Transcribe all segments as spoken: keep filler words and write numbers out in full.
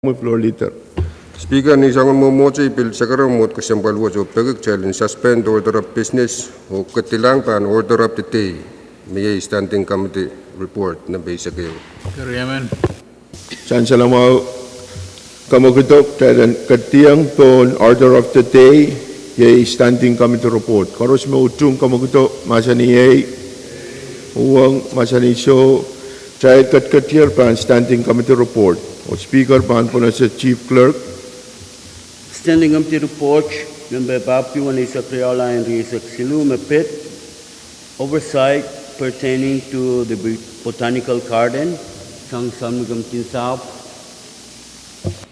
Floor Leader. Speaker, ni soangen mwomwohdiso I pil sakarada mwohd kesempwal wet oh peki kitail en suspend order of business oh ketilang pahn order of the day, me iei Standing Committee Report nempe eisek ehu. Keriemen. Sansalamwahu, kamwekidok, kitail en ketieng pohn order of the day, iei Standing Committee Report. Koaros me utung kamwekidok, mahsanih iei. Uhwong, mahsanih soh. Kitail ketiketier pahn Standing Committee Report. Oh Speaker, pahn pwonese Chief Clerk. Standing Committee Report nempe pahpwiki weneisek riau, lain rieisek siluh, me pid oversight pertaining to the Bot-, Botanical Garden. Sang Standing Committee sahpw.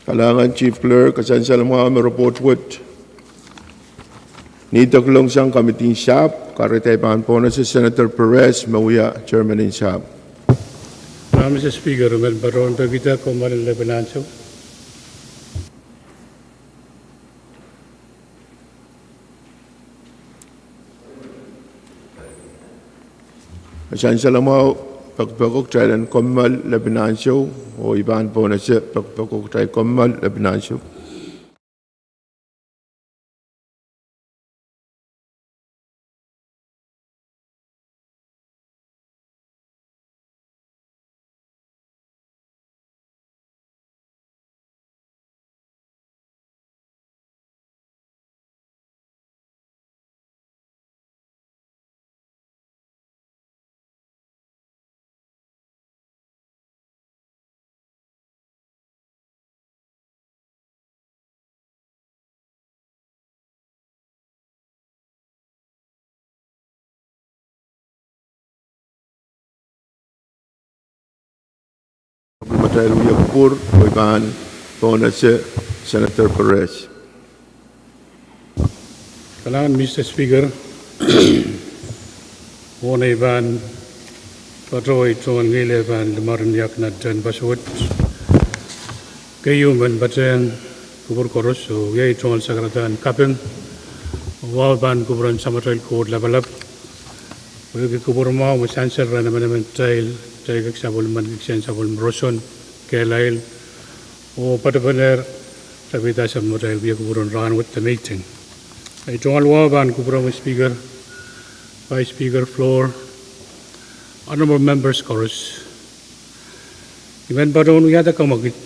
Kalahngan Chief Clerk, kasansalamwahu me report wet nidek long sang committee sahpw. Kahrehda I pahn pwonese Senator Perez me wia Chairman en sahpw. Madam Speaker, I men patohwan pekihda kommoalen lepin ansou. Sansalamwahu, pekipek ko, kitail en kommoal lepin ansou, oh I pahn pwonese pekipek ko, kitail kommoal lepin ansou. Matail wia kupwur, oh I pahn pwonese Senator Perez. Kalahngan Mister Speaker, mwohn ei pahn patohwan tohn ngihl ei pahn limwahrin iak nan tehnpas wet. Keieu men patehng kupwur koaros, oh iei tohn sakaradahn kaping. Wahu pahn kupwuren Samatail Koht Lapalap, pwehki kupwur mwahu me sansal rehn emenemen kitail, kitail kak sapwellimaniki kitail sapwellime roson, kehlail, oh patopanehr tapihada Samatail wia kupwuren rahn wet de meiting. Ei tohn wahu pahn kupwuromwi Speaker, Vice Speaker, floor, honorable members koaros. I men patohwan wiahda kamwekid,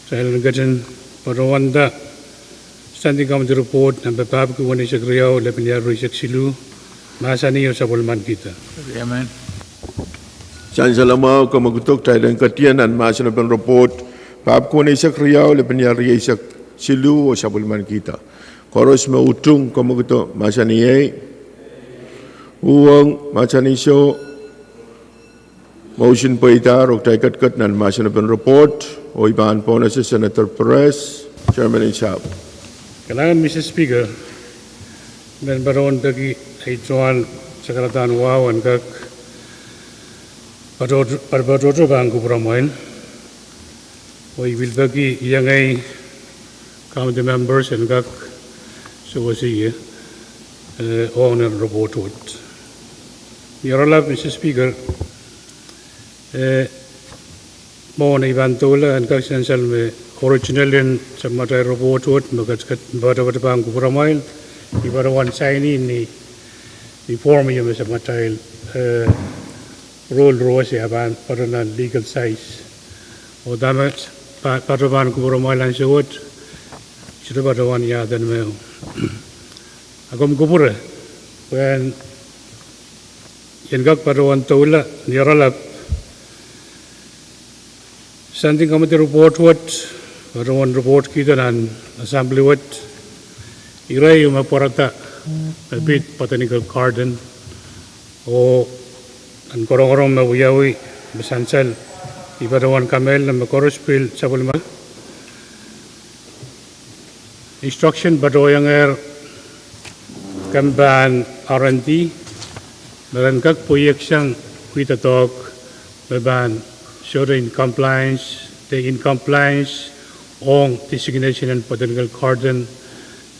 kitail en ketin patohwanda Standing Committee Report nempe pahpwiki weneisek riau, lepin iar rieisek siluh, mahsanih oh sapwellimanikihda. Sansalamwahu, kamwekidok, kitail en ketien nan mahsenepen report pahpwiki weneisek riau, lepin iar rieisek siluh, oh sapwellimanikihda. Koaros me utung kamwekido mahsanih iei. Uhwong mahsanih soh. Motion pweidahr oh kitail ketiket nan mahsenepen report, oh I pahn pwonese Senator Perez, Chairman en sahpw. Kalahngan Mister Speaker, I men patohwan peki ei tohn sakaradahn wahu en kak patohto, patohto pahn kupwuramwail. Oh I pil peki iengei committee members en kak sewese ie, eh, ong nan report wet. Ni oaralap Mister Speaker, eh, mwohn ei pahn doula en kak sansal me original en Samatail report wet me ketiket, me patohto pahn kupwuramwail, I patohwan saini ni, ni form ieu me Samatail, eh, roll ruwese a pahn patohwan legal size. Oh dahme pa-, patohwan kupwuramwail ansou wet, I sohte patohwan iaden me. A komw kupwure, pwehn I en kak patohwan doula ni oaralap. Standing Committee report wet, patohwan report kihda nan assembly wet. Ire ieu me pwarada, me pid Botanical Garden, oh nan korongorong me wiawi, me sansal, I patohwan kamehlele me koaros pil sapwellime. Instruction patohiengehr komw pahn R and D, me ren kak pweieksang wia doadoahk, me pahn sohte in compliance, de in compliance ong designation en Botanical Garden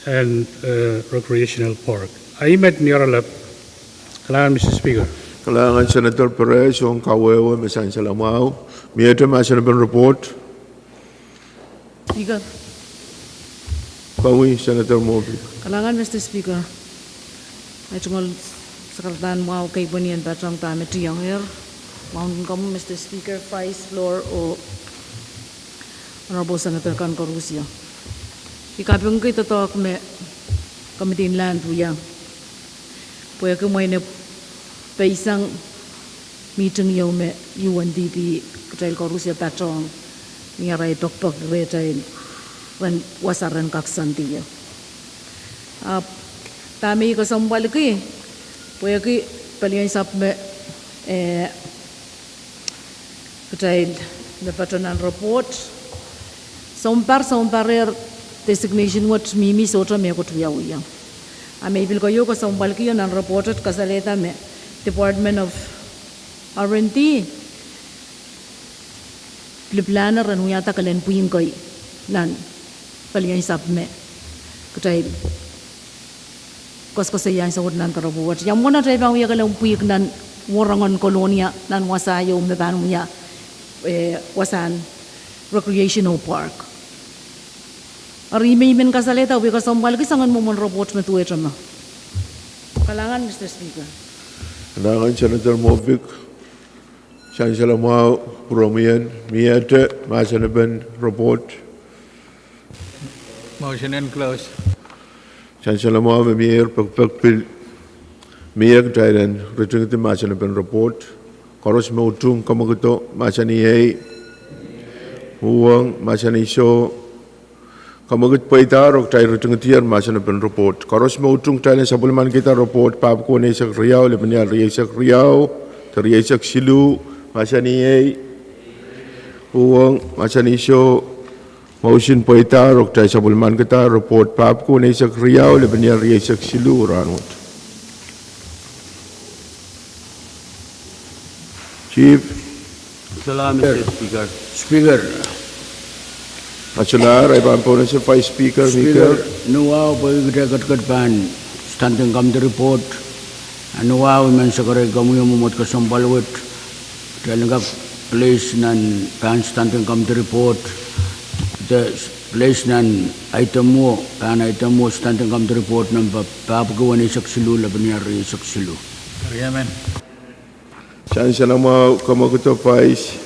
and, eh, Recreational Park. Ahi met ni oaralap. Kalahngan Mister Speaker. Kalahngan Senator Perez ong kawehwe me sansal mwahu. Miehte mahsenepen report. Speaker. Komwi Senator Moffitt. Kalahngan Mister Speaker. Ahi tungoal sakaradahn mwahu kei pwehn en patehng dahme tiengehr. Mwahu nin komwi Mister Speaker, Vice, Floor oh Honorable Senator kan koaros. I kapingki doadoahk me Committee on Land wia pwehki mwein e peisang meeting ieu me U N D P kitail koaros patehng ni arail pekpek rehtail ren wasa ren kak sandi ie. Ahpw dahme I kesempwalki, pwehki pelien sahpw me, eh, kitail me patohwan report, sounpar, sounparer designation wet mihmi sohte mehkot wiawi. A me I pil keieu kesempwalki nan report wet kasalehda me Department of R and D pilipilahn ren wiahda kelen pwihn kei nan pelien sahpw me kitail koasoakoasoia ansou wet nan doaropwe wet. Ia mwomwen atail pahn wia kelen pwihk nan warangen Kolonia nan wasa ieu me pahn wia, eh, wasahn recreational park. Eri me I men kasalehda wie kesempwalki soangen mwomwen report me duwehte me. Kalahngan Mister Speaker. Kalahngan Senator Moffitt. Sansal mwahu, pwuromwi en, miehte mahsen en report. Motion en close. Sansal mwahu me mie, pekpek pil mie kitail en ritingidi mahsen en report. Koaros me utung kamwakido, mahsanih iei. Uhwong, mahsanih soh. Kamwakid pweida oh kitail ritingidi mahsen en report. Koaros me utung kitail en sapwellimanikihda report, pahpwiki weneisek riau, lepin ial rieisek riau, de rieisek siluh, mahsanih iei. Uhwong, mahsanih soh. Motion pweida oh kitail sapwellimanikihda report, pahpwiki weneisek riau, lepin ial rieisek siluh rahnwet. Chief. Kalahngan Mister Speaker. Speaker. Kalahngan, I pahn pohnese Vice Speaker, Speaker, Mikel. Ni wahu pwehki kitail ketiket pahn Standing Committee report. A ni wahu I men sakarada komwi oh mwomwohd kesempwal wet. Kitail en kak place nan pahn Standing Committee report. De place nan item wo, pahn item wo Standing Committee report nempe pahpwiki weneisek siluh, lepin ial rieisek siluh. Sansal mwahu, kamwakido Vice.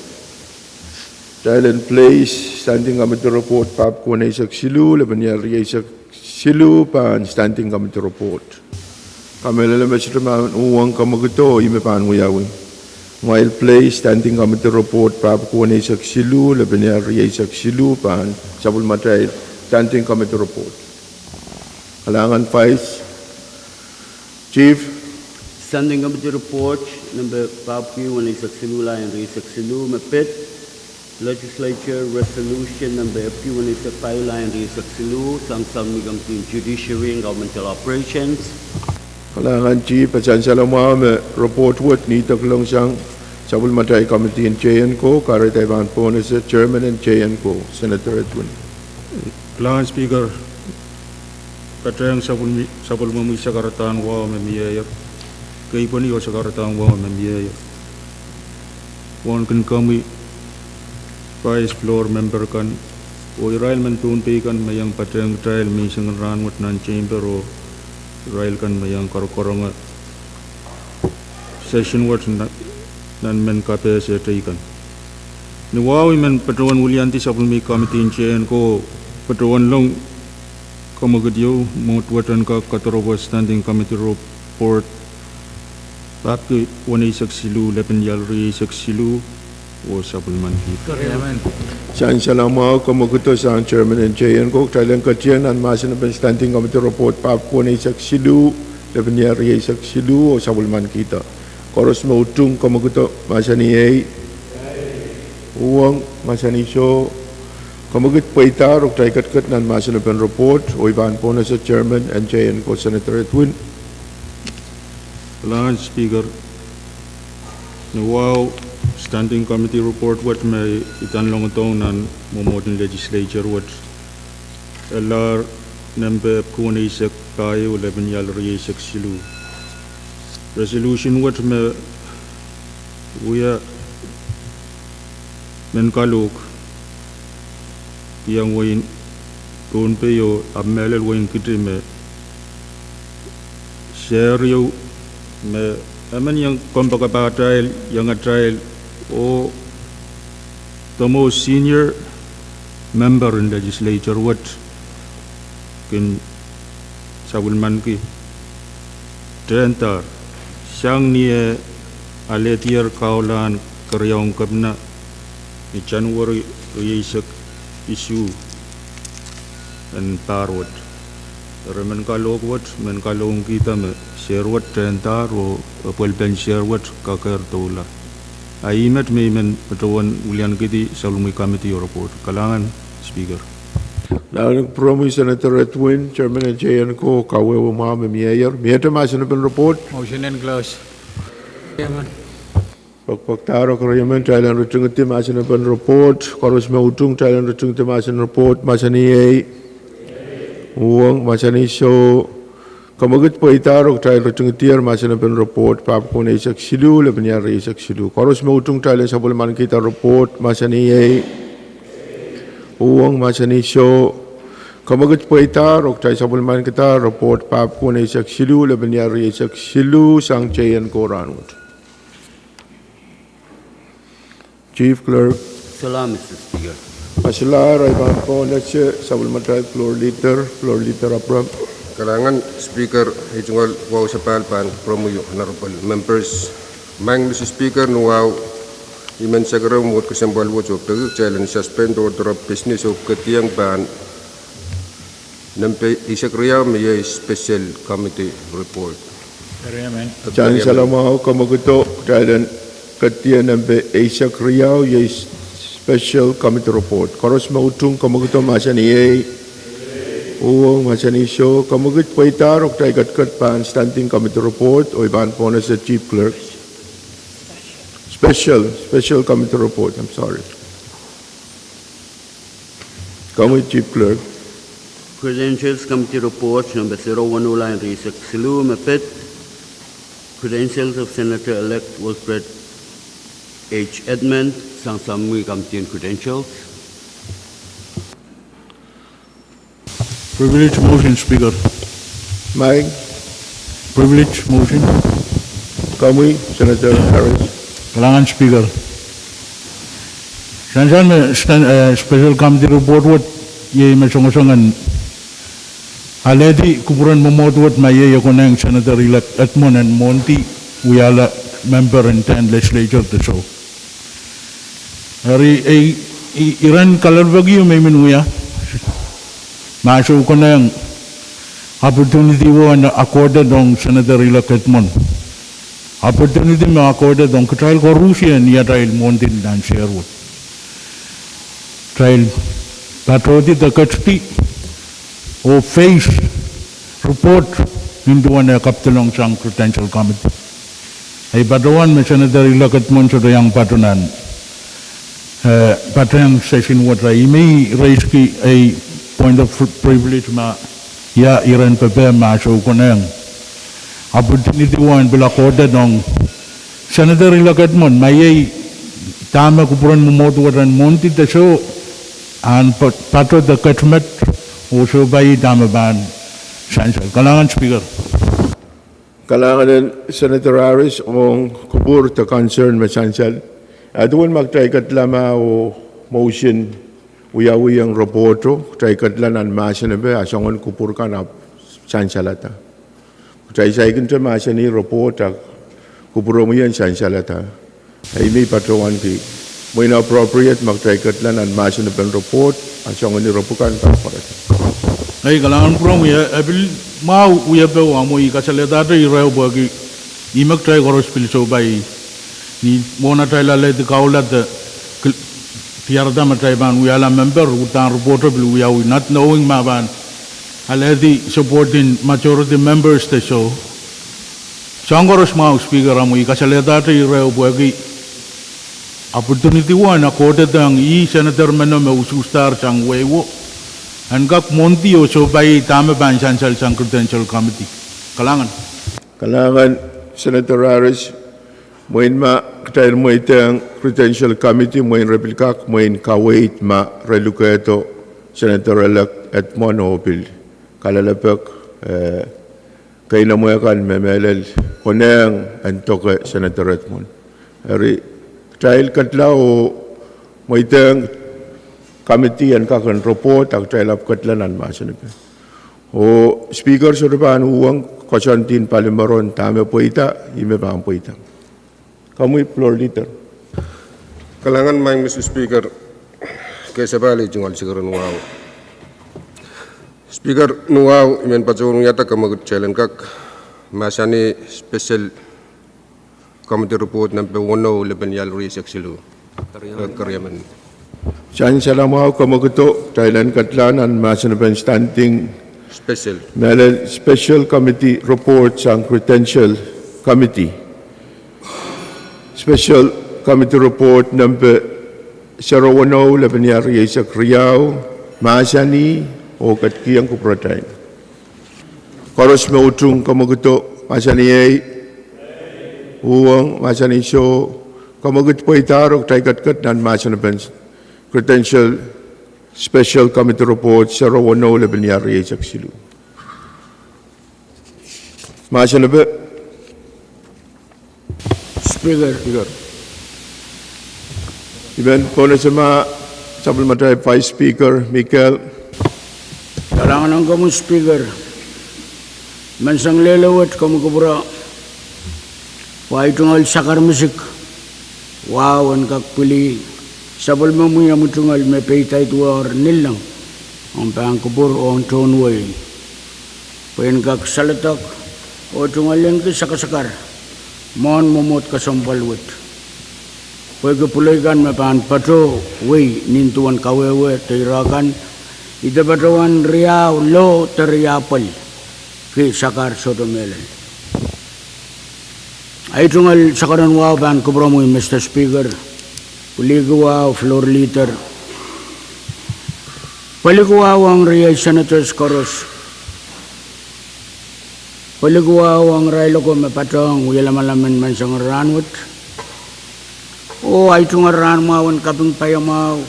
Kitail en place Standing Committee report, pahpwiki weneisek siluh, lepin ial rieisek siluh, pahn Standing Committee report. Kamehlele me sohte men uhwong kamwakido, ih me pahn wiawi. Mwail place Standing Committee report, pahpwiki weneisek siluh, lepin ial rieisek siluh, pahn sapwellimatail Standing Committee report. Kalahngan Vice. Chief. Standing Committee report nempe pahpwiki weneisek siluh, lain rieisek siluh, me pid Legislature Resolution nempe epwiki weneisek pahieu, lain rieisek siluh, sang sapwellime Committee on Judiciary and Governmental Operations. Kalahngan Chief, e sansal mwahu me report wet nidek lohng sang sapwellimatail Committee en J N Co, kahrehda I pahn pohnese Chairman en J N Co, Senator Edwin. Kalahngan Speaker, patehng sapwellime, sapwellimomwi sakaradahn wahu me mieier, keipweni oh sakaradahn wahu me mieier. Wauneki komwi Vice, Floor Member kan, oh irail men Pohnpei kan me iang patehng kitail menseng en rahnwet nan chamber oh irail kan me iang karonge session wet nan, nan mehn kapehse teikan. Ni wahu I men patohwan wiliandi sapwellime Committee en J N Co patohwan lohng kamwakid ieu, mwohd wet en kak kadoropwe Standing Committee report, pahpwiki weneisek siluh, lepin ial rieisek siluh, oh sapwellimankihda. Sansal mwahu, kamwakido sang Chairman en J N Co, kitail en ketieng nan mahsen en Standing Committee report, pahpwiki weneisek siluh, lepin ial rieisek siluh, oh sapwellimankihda. Koaros me utung kamwakido, mahsanih iei. Uhwong, mahsanih soh. Kamwakid pweida oh kitail ketiket nan mahsen en report, oh I pahn pohnese Chairman en J N Co, Senator Edwin. Kalahngan Speaker, ni wahu Standing Committee report wet me I pahn longdohng nan mwomwohd en Legislature wet, L R nempe epwiki weneisek pahieu, lepin ial rieisek siluh. Resolution wet me wia mehn kalohk, iang wehin Pohnpei oh ahpw mehlel wehin Kiti me seri ehu me emen iang kompoakepahtail iang atail oh the most senior member en legislature wet kin sapwellimaniki tehndahr sang ni eh alehdier kaulahn keriaun kepina ni January rieisek isuh en pahr wet. Eri men kalohk wet, men kalohkihda me seri wet tehndahr oh epwelpen seri wet kakehr doula. A ih met me I men patohwan wiliankihdi sapwellimomwi committee report. Kalahngan, Speaker. Nan kupwuromwi Senator Edwin, Chairman en J N ko, kawehwe mwahu me mieier. Miehte mahsen en report? Motion en close. Pokpokdahr oh keriemen, kitail en ritingidi mahsen en report. Koaros me utung, kitail en ritingidi mahsen en report. Mahsanih iei. Uhwong. Mahsanih soh. Kamwekid pweidahr oh kitail ritingidier mahsen en report, pahpwiki eisek siluh, lepin iar rieisek siluh. Koaros me utung, kitail en sapwellimankihda report. Mahsanih iei. Uhwong. Mahsanih soh. Kamwekid pweidahr oh kitail sapwellimankihda report, pahpwiki eisek siluh, lepin iar rieisek siluh, sang J N ko rahnwet. Chief Clerk. Salam, Mister Speaker. Kasilahr, I pahn pwonese sapwellimatail Floor Leader, Floor Leader Abraham. Kalahngan, Speaker. Ei tungoal wahu sapahl pahn kupwuromwi Honorable Members. Maing Mister Speaker, ni wahu I men sakara mwohd kesempwal wet oh peki kitail en suspend order of business oh ketiong pahn nempe eisek riau me iei special committee report. Sansal mwahu, kamwekid, kitail en ketiong nempe eisek riau, iei special committee report. Koaros me utung, kamwekid, mahsanih iei. Uhwong. Mahsanih soh. Kamwekid pweidahr oh kitail ketiket pahn standing committee report, oh I pahn pwonese Chief Clerk. Special, special committee report, I'm sorry. Komwi Chief Clerk. Credentials Committee Report nempe sero weneu, lain rieisek siluh me pid. Credentials of Senator-elect Wilfred H. Edmund, sang sapwellimomwi Committee on Credentials. Privilege motion, Speaker. Maing. Privilege motion. Komwi, Senator Harris. Kalahngan, Speaker. Sansal me stan-, eh, special committee report wet iei me songosong en alehdi kupwuren mwomwohd wet ma iei e konehng Senator-elect Edmund en mwohndi wiahla member en tenth legislature de soh. Eri ei, i-, iren kalelapak ehu me I men wia, ma soh konehng opportunity wet en accorded ong Senator-elect Edmund. Opportunity me accorded ong kitail koaros en atail mwohndi nan seri wet. Kitail patohdi de ketidi oh face report nin duwen eh kapidolong sang Credential Committee. Ei patohwan me Senator-elect Edmund sohte iang patohwan, eh, patohwan session wet, I men raise-ki ei point of privilege ma ia iren pepehm ma soh konehng opportunity wet en pil accorded ong Senator-elect Edmund, ma iei dahme kupwuren mwomwohd wet en mwohndi de soh, en pa-, patohdo de ketimet oh sohpai dahme pahn sansal. Kalahngan, Speaker. Kalahngan en Senator Harris ong kupwur de concern me sansal. Aduwen ma kitail ketla ma oh motion wiawi ong report o, kitail ketla nan mahsen epe, a soangen kupwur kan ahpw sansalada. Kitail saikinte mahsanih report a kupwuromwi en sansalada. Ei me I patohwanki, mwein appropriate ma kitail ketla nan mahsen epen report, a soangen ire pwukan kan pwarada. Ei, kalahngan kupwuromwi, e pil mwahu wiepe wamwo, I kasalehda ire pwehki ih me kitail koaros pil sohpai ni mwohn atail alehdi kaula de diarada me kitail pahn wiahla member, uhdahn report pil wiawi, not knowing ma pahn alehdi support en majority members de soh. Soahng koaros mwahu, Speaker, ahmw I kasalehda ire pwehki opportunity wet en accorded ong ih senator meno me usuhsdahr sang wehwo en kak mwohndi oh sohpai dahme pahn sansal sang Credential Committee. Kalahngan. Kalahngan Senator Harris. Mwein ma kitail mweidohng Credential Committee, mwein re pil kak mwein kaweid ma re lukehdo Senator-elect Edmund oh pil kalelapak, eh, keinemwe kan me mehlel konehng en doke Senator Edmund. Eri kitail ketla oh mweidehng committee en kak en report, a kitail ahpw ketla nan mahsen epe. Oh Speaker, sohte pahn uhwong koasoandi en palimeron dahme pweida, ih me pahn pweida. Komwi Floor Leader. Kalahngan maing Mister Speaker, kesepahl ei tungoal sikeren wahu. Speaker, ni wahu I men patohwan wiahda kamwekid kitail en kak mahsanih Special Committee Report nempe weneu, lepin ialu rieisek siluh. Keriamen. Sansal mwahu, kamwekido, kitail en ketla nan mahsen epen standing. Special. Mehlel Special Committee Report sang Credential Committee. Special Committee Report nempe sero weneu, lepin ialu rieisek riau, mahsanih oh ketikihong kupwuratail. Koaros me utung kamwekido, mahsanih ei. Uhwong, mahsanih soh. Kamwekid pweida, oh kitail ketiket nan mahsen epen Credential Special Committee Report sero weneu, lepin ialu rieisek siluh. Mahsen epe. Speaker. I men pohnese ma sapwellimatail Vice Speaker Mikel. Kalahngan ong komwi Speaker. Menseng lelehi wet komwi kupwure pwe ei tungoal sakar misik wahu en kak pwilih sapwellimomwi omwi tungoal me peidaiduwe oar nilleng ong pahn kupwur ong tohn wehi, pwe en kak saledek oh tungoal inki sakasakar mwohn mwomwohd kesempwal wet, pwehki pwulei kan me pahn patoh wehi nin duwen kawehwe de ire kan, ih de patohwan riau loh de riau pwel, ki sakar sohte mehlel. Ei tungoal sakaren wahu pahn kupwuromwi Mister Speaker, pwiliki wahu Floor Leader, pwiliki wahu ong riei Senators koaros, pwiliki wahu ong irail oko me patohng wie lamalam en menseng rahn wet, oh ei tungoal rahn mwahu en kaping paiamwahu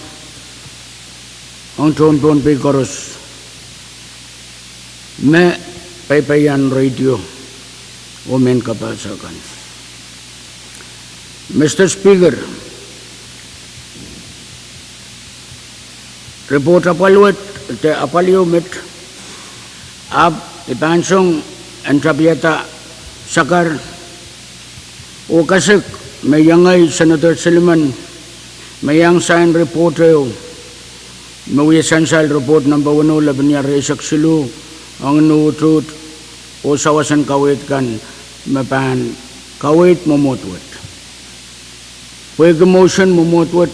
ong tohn Pohnpei koaros me peipeian radio oh mehn kapehse kan. Mister Speaker, report apwal wet, de apwal ieu met, ahpw I pahn song en tapihada sakar oh kasik me iengei Senator Silliman me iang sain report ehu me wia sansal report nempe weneu, lepin ialu rieisek siluh, ong ni utuht oh sawas en kaweid kan me pahn kaweid mwomwohd wet. Pwehki motion mwomwohd wet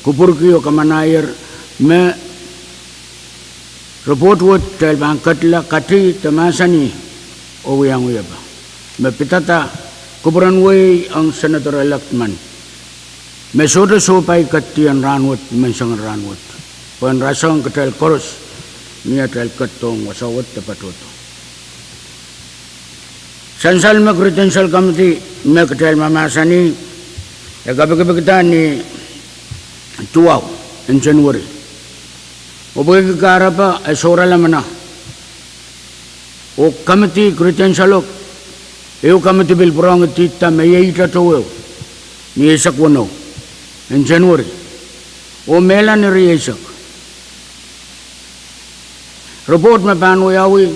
kupwurki oh kamanahier me report wet kitail pahn ketla, kati de mahsanih oh wiahiong wiepe me pidada kupwuren wehi ong Senator-elect men me sohte sohpai ketidien rahn wet, menseng rahn wet, pwe en rasehng kitail koaros ni atail ketidohng wasa wet de patohdo. Sansal me Credential Committee me kitail mahmahsanih, e kapikipikda ni duwau en Senweri, oh pwehki kahrepe e sohrala meno, oh committee credentialo, ehu committee pil pwurehng idihda me iei ire towehio ni eisek weneu en Senweri, oh mehla ni rieisek. Report me pahn wiawi,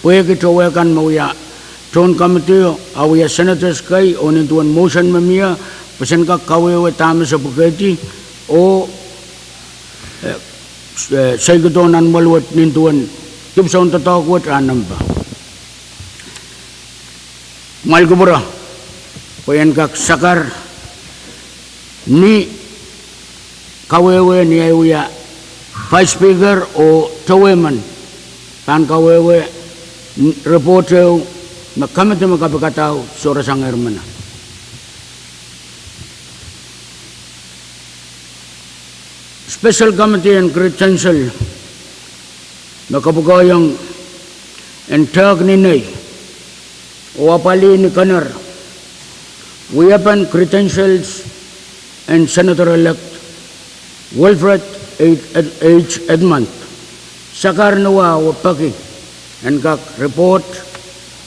pwehki towehkan me wia tohn committeeo, a wia Senators kei, oh nin duwen motion me mie, pwe sen kak kawehwe dahme se pwukehdi, oh, eh, eh, seikidohng nanmwel wet nin duwen dipwisoun doadoahk wet a nempe. Kumwail kupwure pwe en kak sakar ni kawehwe ni ei wia Vice Speaker oh towe men pahn kawehwe report ehu me committee me kapikada sohte sangehr meno. Special Committee en Credential me kapwukoahiong en tehk ni nei oh apwalih ni kener wiepen credentials en Senator-elect Wilfred H. Edmund. Sakar ni wah oh peki en kak report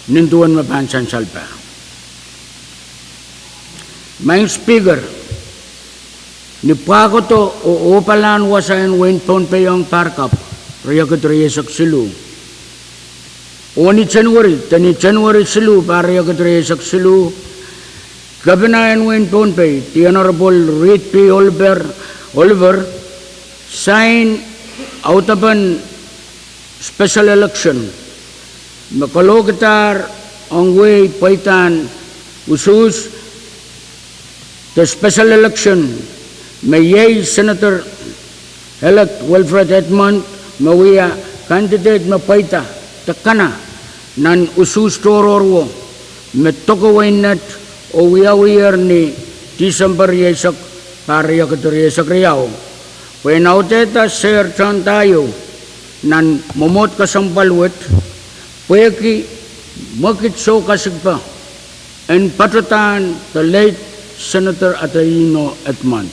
nin duwen me pahn sansal pah. Maing Speaker, ni pwahkodo oh ohpalahn wasa en wehin Pohnpei ong pahr kapw, riekid rieisek siluh, oh ni Senweri, de ni Senweri siluh, pahr riekid rieisek siluh, Kepina en wehin Pohnpei, the Honorable Reed P. Oliver, Oliver, sain audepen special election me kalohkidahr ong wehi pweidahn usuhs, the special election me iei Senator-elect Wilfred Edmund me wia candidate me pweida de kana nan usuhs tohrohrwo me doke wehin Net oh wiawiher ni Tisempe rieisek, pahr riekid rieisek riau, pwehn audehda sehr tohnda ieu nan mwomwohd kesempwal wet, pwehki mwekid soukasikpe en patedahn the late Senator Adelino Edmund.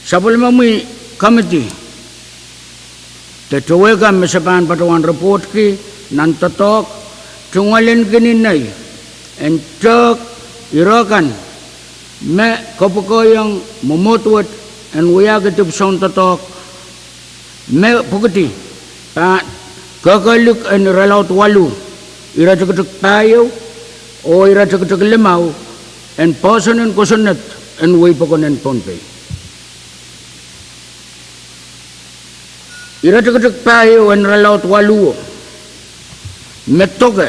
Sapwellimomwi komiti de towehkan me se pahn patohwan reportki nan doadoahk, tungoalenki ni nei en tehk ire kan me kopwukohiong mwomwohd wet en wiahki dipwisoun doadoahk me pwukidi pahn kehkehlik en irelaud waluh, iretikitik pahieu oh iretikitik limau en poahsoan en kosonned en wehi pokon en Pohnpei. Iretikitik pahieu en irelaud waluh me doke: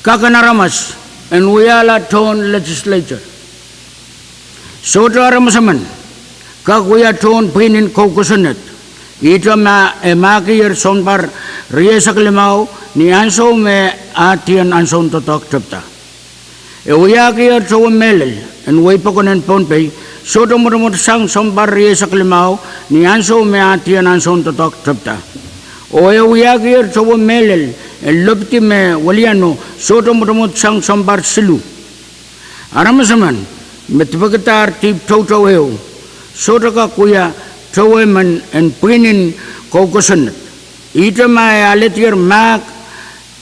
Kak en aramas en wiahla tohn legislature. Sohte aramas emen kak wia tohn pwihn en kou kosonned, ihte ma e mahkier sounpar rieisek limau ni ansou me e ahdien ansoun doadoahk tepda. E wiahkier towe mehlel en wehi pokon en Pohnpei, sohte mwotomwot sang sounpar rieisek limau ni ansou me e ahdien ansoun doadoahk tepda. Oh e wiahkier towe mehlel en lopidi me weliano, sohte mwotomwot sang sounpar siluh. Aramas emen me dipekidahr dihp toutou ehu sohte kak wia towe men en pwihn en kou kosonned, ihte ma e alehdier mahk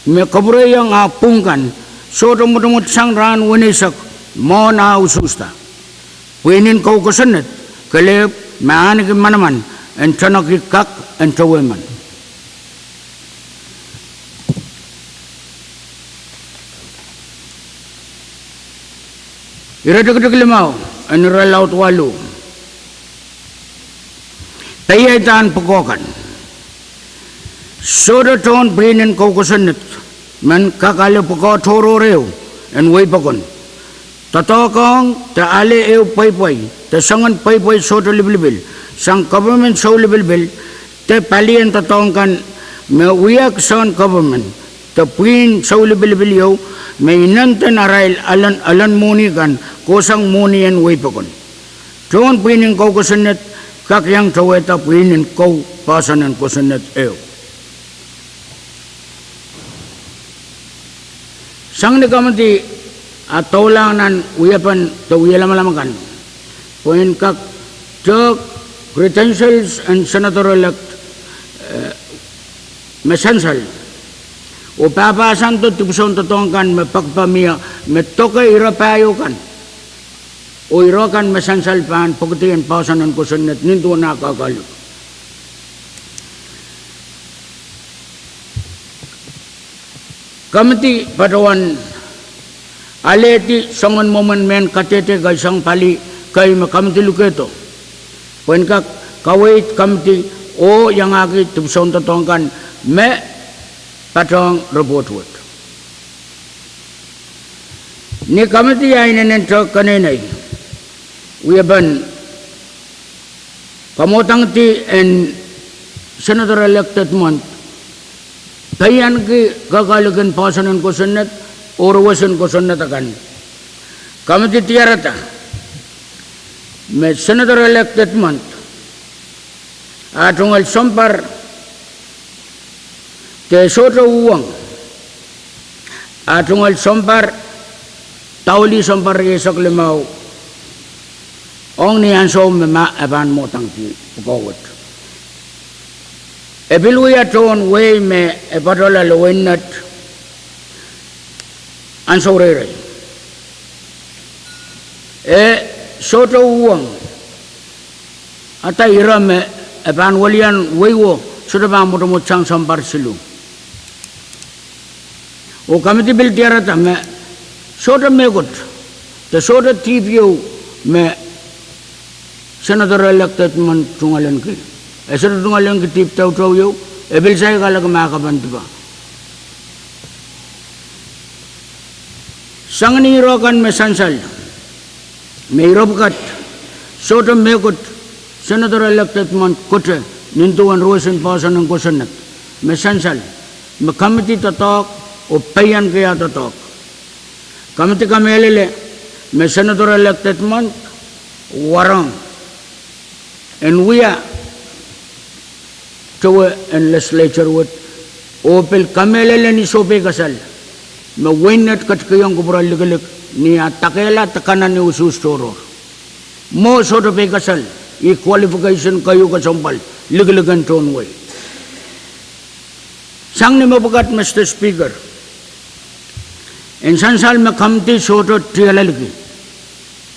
me kapwurehiong ah pwung kan, sohte mwotomwot sang rahn weneisek mwohn ah usuhsda. Pwihn en kou kosonned kelehpw me ahneki manaman en teneki kak en towe men. Iretikitik limau en irelaud waluh peiehdan pwukoa kan. Sohte tohn pwihn en kou kosonned men kak ale pwukoa tohrohr ehu en wehi pokon. Doadoahk ong de ale ehu pweipwei de soangen pweipwei sohte lipilipil sang government soulipilipil de palien doadoahk kan me wia kisohn government de pwihn soulipilipil ieu me inenden arail elen, elen mwohni kan kohsang mwohni en wehi pokon. Tohn pwihn en kou kosonned kak iang towehda pwihn en kou poahsoan en kosonned ehu. Sang ni komiti ah doulahng nan wiepen de wie lamalam akan pwehn kak tehk credentials en senator-elect, eh, me sansal oh pahpahsando dipwisoun doadoahk kan me pekipek mie me doke ire pahieu kan. Oh ire kan me sansal pahn pwukidi en poahsoan en kosonned nin duwen ah kehkehlik. Komiti patohwan alehdi soangen mwomwen mehn kadehde kei sang pali kei me komiti lukehdo pwehn kak kaweid komiti oh iangahki dipwisoun doadoahk kan me patohng report wet. Ni komiti ah inenen tehk keneinei, wiepen kamwadangdi en senator-elect Edmund peianki kehkehlikin poahsoan en kosonned oh roson kosonned akan, komiti diarada me senator-elect Edmund ah tungoal sounpar de sohte uhwong, ah tungoal sounpar, daulih sounpar rieisek limau ong ni ansou me ma e pahn mwadangki pwukoa wet. E pil wia tohn wehi me e patohla loweinet ansou reirei. E sohte uhwong ada ire me e pahn welian wehi wo sohte pahn mwotomwot sang sounpar siluh. Oh komiti pil diarada me sohte mehkot, de sohte dihp ieu me Senator-elect Edmund tungoalenki. E sohte tungoalenki dihp toutou ieu, e pil saikala me e kapandipa. Sang ni ire kan me sansal, me ire pwukat, sohte mehkot Senator-elect Edmund kote nin duwen roson poahsoan en kosonned, me sansal, me komiti doadoahk oh peianki ah doadoahk. Komiti kamehlele me Senator-elect Edmund warohng en wia towe en legislature wet, oh pil kamehlele ni sohpeikasal me weinet ketikihong kupwure likilik ni ah dakehla de kanenei usuhs tohrohr. Mwo sohte peikasal, ih qualification keieu kesempwal likiliken tohn wehi. Sang ni mepwukat, Mister Speaker, en sansal me komiti sohte tialelki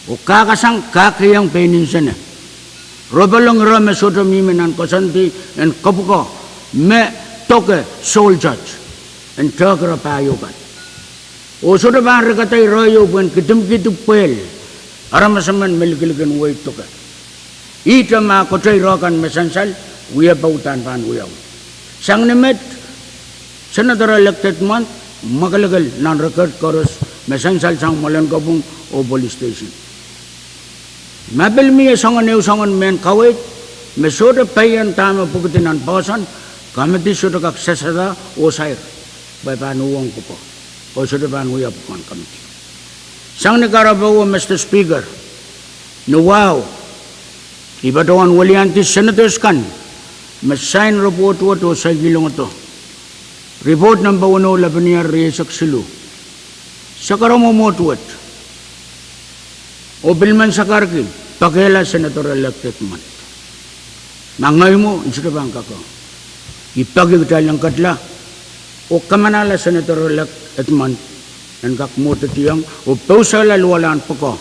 oh kahkasang kahkihong pein nsene ropolong ire me sohte mihmi nan koasoandi en kopwuko me doke sole judge en tehk ire pahieu kan. Oh sohte pahn rekada ire ieu pwehn kidimkihdi pwehl aramas emen me likilikin wehi doke. Ihte ma kote ire kan me sansal, wiepe uhdahn pahn wiawi. Sang ni met, Senator-elect Edmund mwakelekel nan record koaros me sansal sang mwoalen kopwung oh police station. Ma pil mie soangen ehu soangen mehn kaweid me sohte pein dahme pwukidi nan poahsoan, komiti sohte kak sehsehda oh sair pwe pahn uhwong pwukoa, oh sohte pahn wia pwukoahn komiti. Sang ni kahrepe wo, Mister Speaker, ni wahu, I patohwan weliandi senators kan me sain report wet oh saikilongdo report nempe weneu, lepenier rieisek siluh, sakara mwomwohd wet, oh pil men sakarki pekehla Senator-elect Edmund. Ma ngehi mwo, I sohte pahn kak, I peki kitail en ketla oh kamanahla Senator-elect Edmund en kak mwohdediong oh pousehla luwalahn pwukoa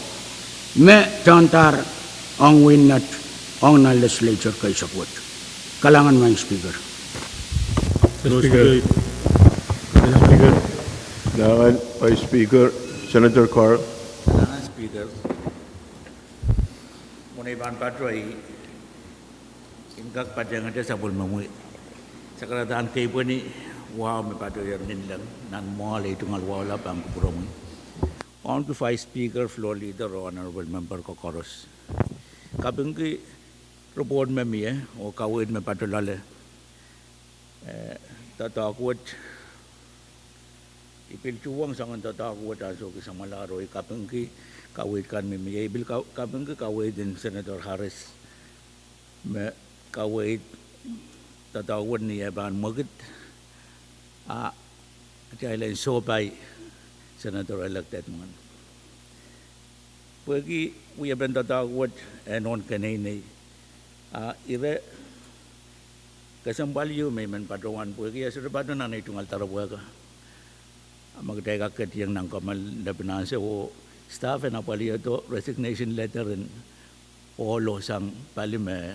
me tohndahr ong weinet ong nan legislature keisek wet. Kalahngan, Madam Speaker. Speaker. Madam Speaker. Kalahngan, Vice Speaker. Senator Carl. Kalahngan, Speaker. Mwein I pahn patohwan kak patehngete sapwellimomwi sakaradahn keipweni wahu me patohier ninleng nan mwoahl ei tungoal wahula pahn kupwuromwi, Honorable Vice Speaker, Floor Leader, oh Honorable Member ko koaros. Kapingki report me mie oh kaweid me patohlahng doadoahk wet. I pil tuhwong soangen doadoahk wet ansou kis samwalahr oh I kapingki kaweid kan me mie. I pil ka-, kapingki kaweid en Senator Harris me kaweid doadoahk wet ni eh pahn mwekid, a, atail en sohpai Senator-elect Edmund. Pwehki wiepen doadoahk wet e nohn keneinei, a ire kesempwal ieu me I men patohwan pwehki e sohte patoh nan ei tungoal doaropwe ka. A ma kitail kak ketieng nan kommoal lepin ansou, staff en apwalihada resignation letter en ohlo sang pali me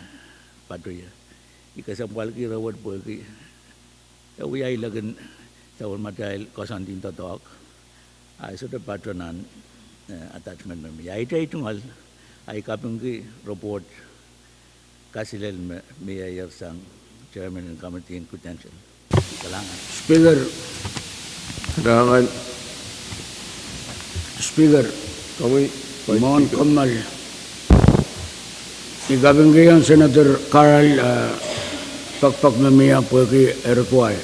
patohie. I kesempwalki ire wet pwehki e wia ilek en sapwellimatail koasoandi en doadoahk, a e sohte patoh nan, eh, attachment me mie. Ahi ei tungoal, a I kapingki report kasilel me mieier sang chairman en committee en credential. Kalahngan. Speaker. Kalahngan. Speaker. Komwi, Vice Speaker. Mwohn kommoal, I kapingkihong Senator Carl, eh, pekpek me mie pwehki e require.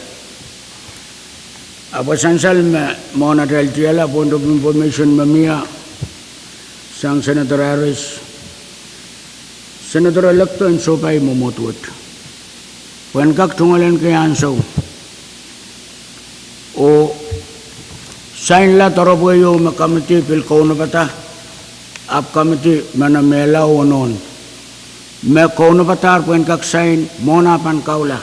Ahpw sansal me mwohn atail tiahla point of information me mie sang Senator Harris, Senator-electo en sohpai mwomwohd wet pwehn kak tungoalenki ansou oh sainla doaropwe ieu me committee pil kaunopada, Ahpw komiti meno mehla oh nohn me kaunopada pwehn kak sain mwohn ah pahn kaula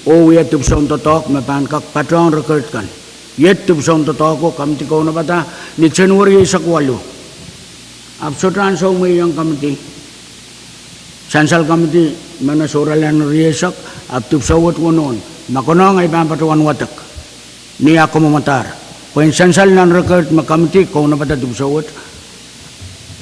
oh wia dipwisoun doadoahk me pahn kak patohng record kan. Iet dipwisoun doadoahk oh komiti kaunopada ni Senweri eisek waluh. Ahpw sohte ansou mwehiong komiti. Sansal komiti meno sohrala nan rieisek, ahpw dipwisou wet wonohn, ma konehng ei pahn patohwan wadek ni ah kamwomwadahr. Pwehn sansal nan record me komiti kaunopada dipwisou wet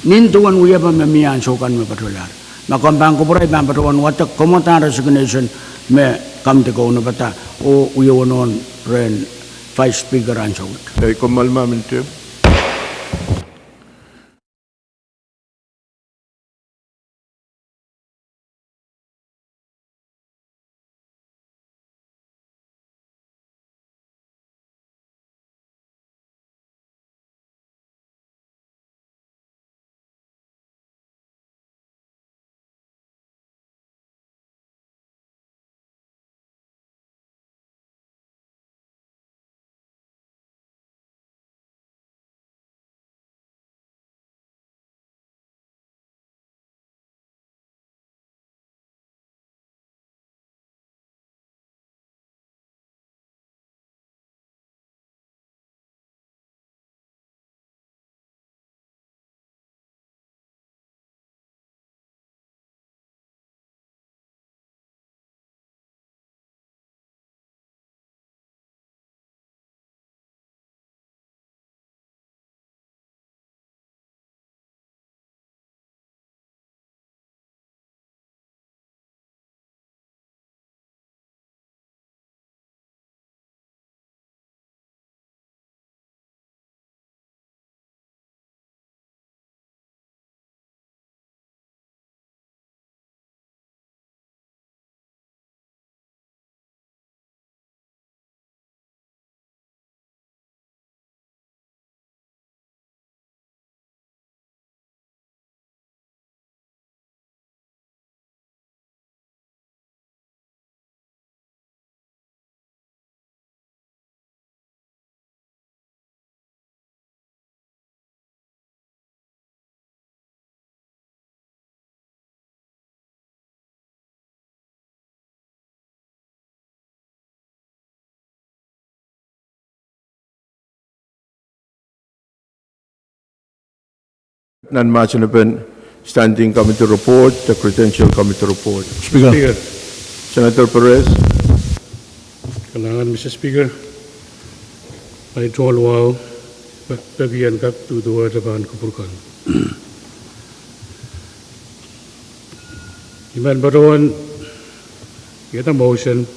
nin duwen wiepe me mie ansou kan me patohlahr. Ma komw pahn kupwure, ei pahn patohwan wadek kamwomwadahr resignation me komiti kaunopada oh wie wonohn rehn Vice Speaker ansou wet. Ei, komw malimen te. Nan mahsen en Standing Committee Report, the Credential Committee Report. Speaker. Speaker. Senator Perez. Kalahngan, Mister Speaker. Ahi tohn wahu, peki en kak duduwehte pahn kupwur kan. I men patohwan iada motion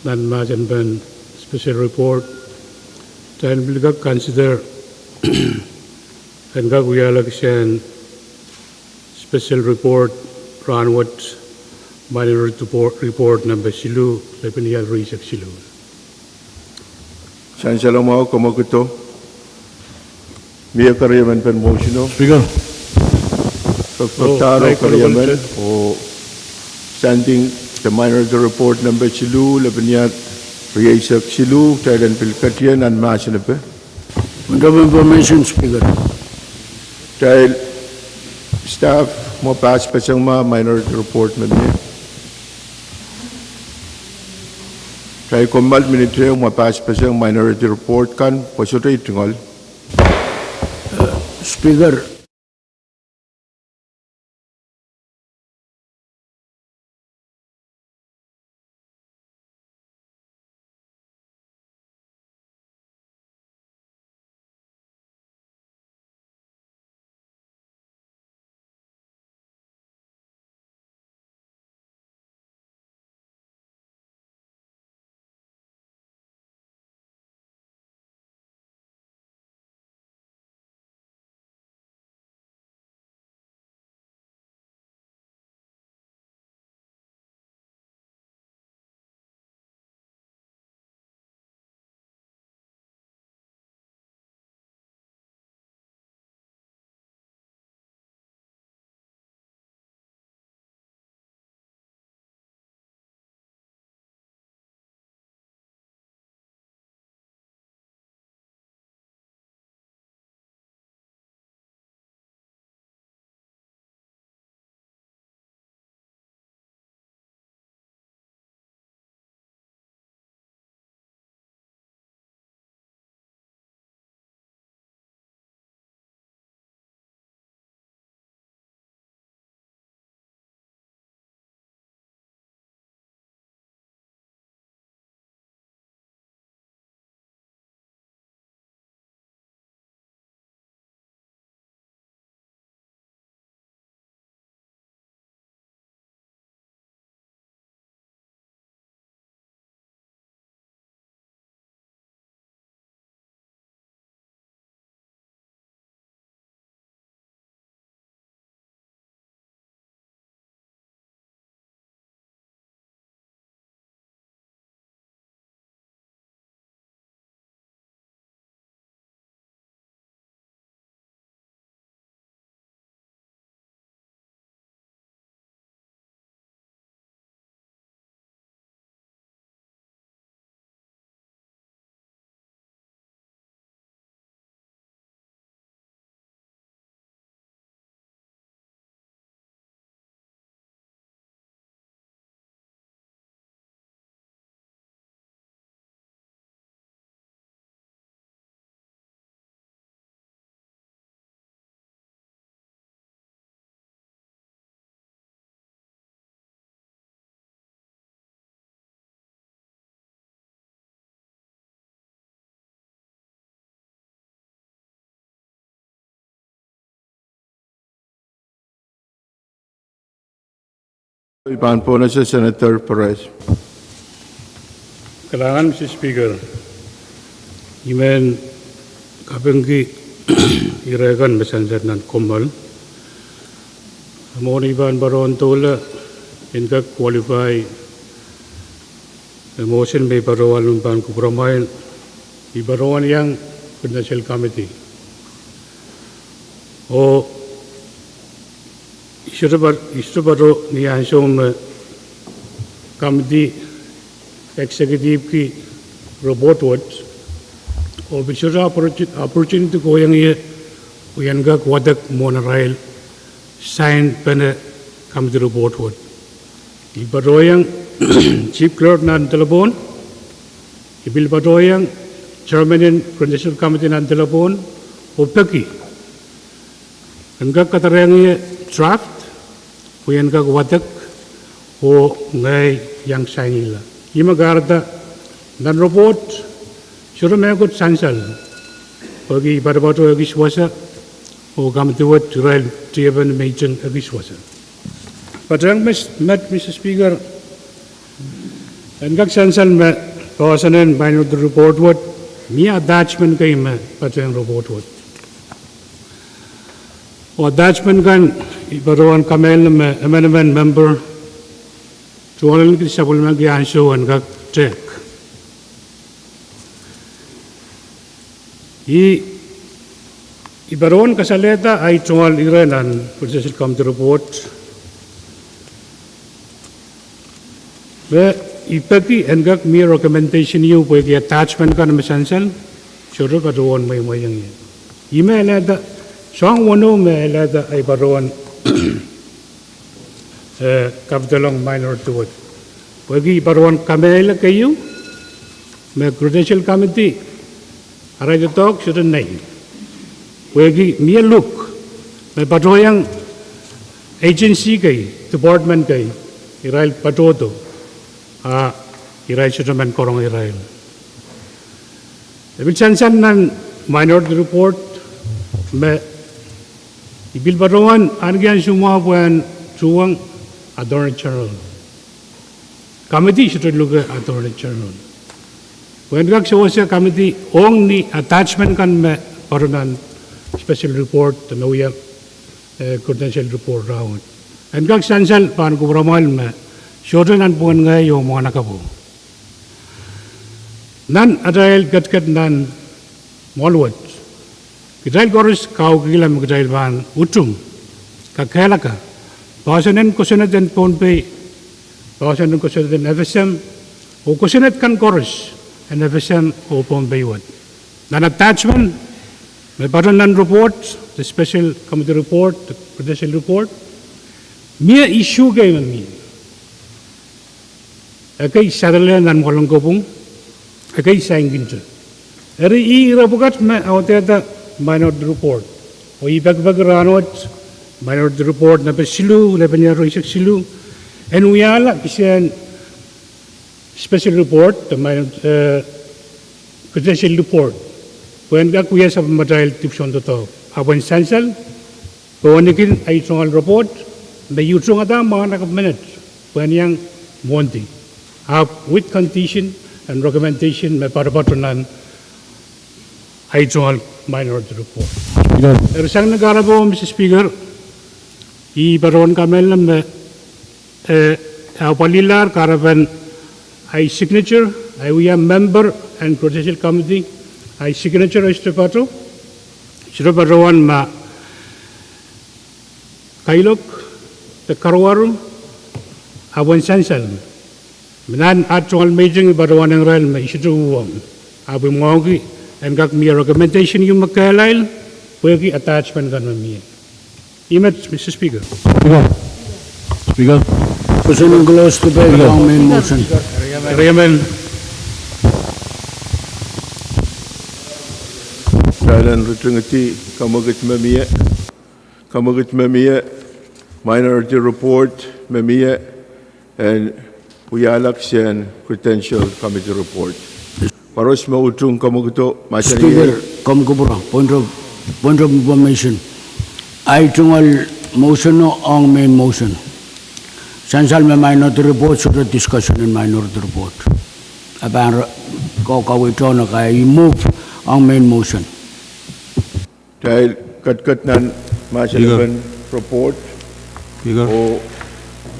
nan mahsen en special report, kitail pil kak consider en kak wiahla kisehn special report rahnwet, minority report, report nempe siluh, lepin ial rieisek siluh. Sansal mwahu, komw ketido. Mie keriemen pen motion o? Speaker. Pek, pek, oh, taro keriemen o standing the minority report nempe siluh, lepin ial rieisek siluh, kitail en pil ketido nan mahsen en Member information, Speaker. Kitail staff, mwo pass peseng ma minority report me mie. Kitail kommoal minit ehu, mwo pass peseng minority report kan, pwe sohte tungoal. Speaker. I pahn pohnese Senator Perez. Kalahngan, Mister Speaker. I men kapingki ire kan me sansal nan kommoal. Mwohn I pahn patohwan doula en kak qualify motion me I patohwan pahn kupwuramwail, I patohwan iang Credential Committee. Oh I sohte pa-, I sohte patoh ni ansou me committee executive ki report wet, oh pil sohte opportu-, opportunity kohieng ie pwe I en kak wadek mwohn arail sign pene committee report wet. I patohieng Chief Clerk nan delepwohn, I pil patohieng Chairman en Credential Committee nan delepwohn, oh peki en kak kadarohng ie draft pwe I en kak wadek, oh ngehi iang sainihla. Ih me kahrehda nan report sohte mehkot sansal, pwehki I patopato ekis wasa, oh committee wet irail tiepen meeting ekis wasa. Patehng met, met, Mister Speaker, en kak sansal me poahsoanen minority report wet, mie attachment kei me patehng report wet. Oh attachment kan I patohwan kamehlele me emenemen member tungoal en kid sapwellimaki ansou en kak tehk. I, I patohwan kasalehda ahi tungoal ire nan Credential Committee report me I peki en kak mie recommendation ieu pwehki attachment kan me sansal sohte patohwan mweimweiong ie. Ih me alehda, soahng weneu me alehda ahi patohwan kapidolong minority wet. Pwehki I patohwan kamehlele keieu me Credential Committee arail doadoahk sohte nei. Pwehki mie luk me patohieng agency kei, department kei, irail patohdo, a irail sohte men karonge irail. E pil sansal nan minority report me I pil patohwan ahneki ansou mwahu pwehn tuhwong Attorney General. Committee sohte luke Attorney General. Pwehn kak sewese committee ong ni attachment kan me patoh nan special report me wia, eh, credential report rahnwet. En kak sansal pahn kupwuramwail me sohte nan pwungen ngehi oh mwahnakapwo. Nan atail ketiket nan mwoahl wet, kitail koaros kaukihla me kitail pahn utung kakehlaka poahsoanen kosonned en Pohnpei, poahsoanen kosonned en F S M, oh kosonned kan koaros en F S M oh Pohnpei wet. Nan attachment me patoh nan report, the special committee report, the credential report, mie issue kei me mie. Ekei saledek nan mwoalen kopwung, ekei sain kinte. Eri ih ire pwukat me audehda minority report. Oh I pekipeki rahnwet minority report nepe siluh, nepe near eisek siluh, en wiahla kisehn special report, the minor, eh, credential report. Pwehn kak wia sapwellimatail dipwisoun doadoahk. Ahpw en sansal, pwe wehwehki ahi tungoal report me I utungada mwahnakapw menet pwehn iang mwohndi. Ahpw with condition and recommendation me patopato nan ahi tungoal minority report. Eri sang ni kahrepe, Mister Speaker, I patohwan kamehlele me eh, e apwalihlahr kahrepen ahi signature, ahi wia member en credential committee, ahi signature e sohte patoh, sohte patohwan ma kailok de karuwaru, ahpw en sansal me nan at tungoal meeting I patohwan irail me I sohte uhwong, ahpw I mwahuki en kak mie recommendation ieu me kehlail, pwehki attachment kan me mie. Ih met, Mister Speaker. Speaker. Speaker. Kosonned en close debate, Speaker. Ong main motion. Eri emen. Kitail en ritingidi kamwekid me mie, kamwekid me mie, minority report me mie, en wiahla kisehn credential committee report. Koaros me utung kamwekid o, ma Speaker, komw kupwure, point of, point of information. Ahi tungoal motion o ong main motion. Sansal me minority report, sohte discussion en minority report. A pahn re-, ko kaweid tohn a kahrehda I move ong main motion. Kitail ketiket nan mahsen en report. Speaker. Oh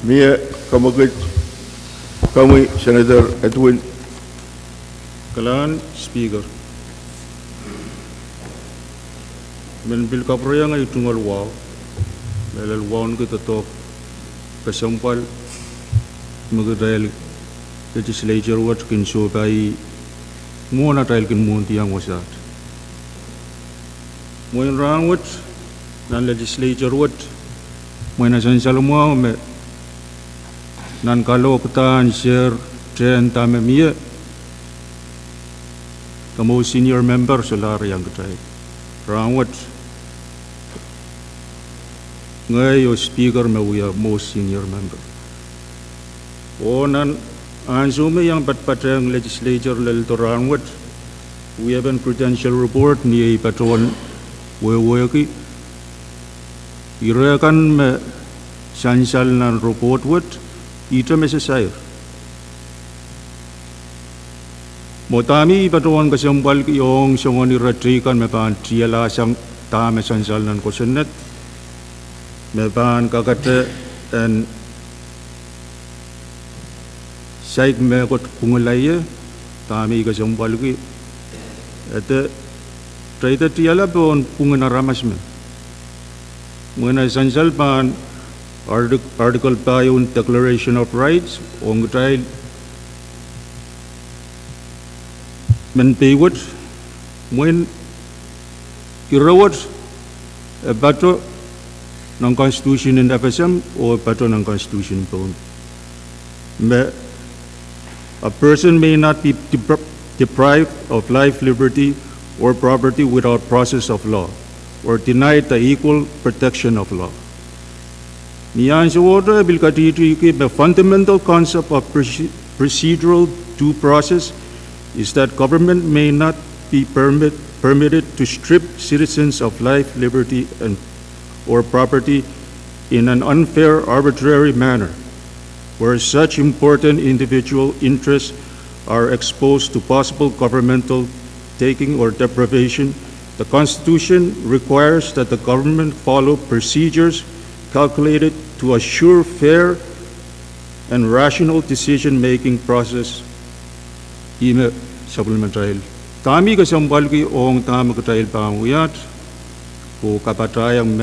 mie kamwekid, komwi Senator Edwin. Kalahngan Speaker. Men pil kapwurehiong ei tungoal wahu, mehlel wauneki doadoahk kesempwal me kitail legislature wet kin sohpai mwohn atail kin mwohndiong wasaht. Mwein rahnwet nan legislature wet, mwein a sansal mwahu me nan kalohkdahn ser tehn dahme mie, the most senior member solahr iang kitail. Rahnwet, ngehi oh Speaker me wia most senior member. Oh nan ansou me I iang patpatehng legislature lel doadoahk rahnwet, wiepen credential report ni ei patohwan wehwehki, ire kan me sansal nan report wet, ihte me sasair. Mwo dahme I patohwan kesempwalki ong soangen ire teikan me pahn tiahla sang dahme sansal nan kosonned, me pahn kakete en saik mehkot pwungala ie, dahme I kesempwalki, e de, kitail de tiahla pohn pwungen aramas men. Mwein a sansal pahn artic-, article pahieu en Declaration of Rights, ong kitail men pei wet, mwein ire wet e patoh nan constitution en FSM oh e patoh nan constitution en Pohnpei. Me, a person may not be depri-, deprived of life, liberty, or property without process of law, or denied the equal protection of law. Ni ansowohte e pil katihtihki me fundamental concept of proce-, procedural due process is that government may not be permit-, permitted to strip citizens of life, liberty, and, or property in an unfair, arbitrary manner. Where such important individual interests are exposed to possible governmental taking or deprivation, the Constitution requires that the government follow procedures calculated to assure fair and rational decision-making process. Ihme supplemental. Dahme I kesempwalki ong dahme kitail pahn wiaht, oh kapatahieng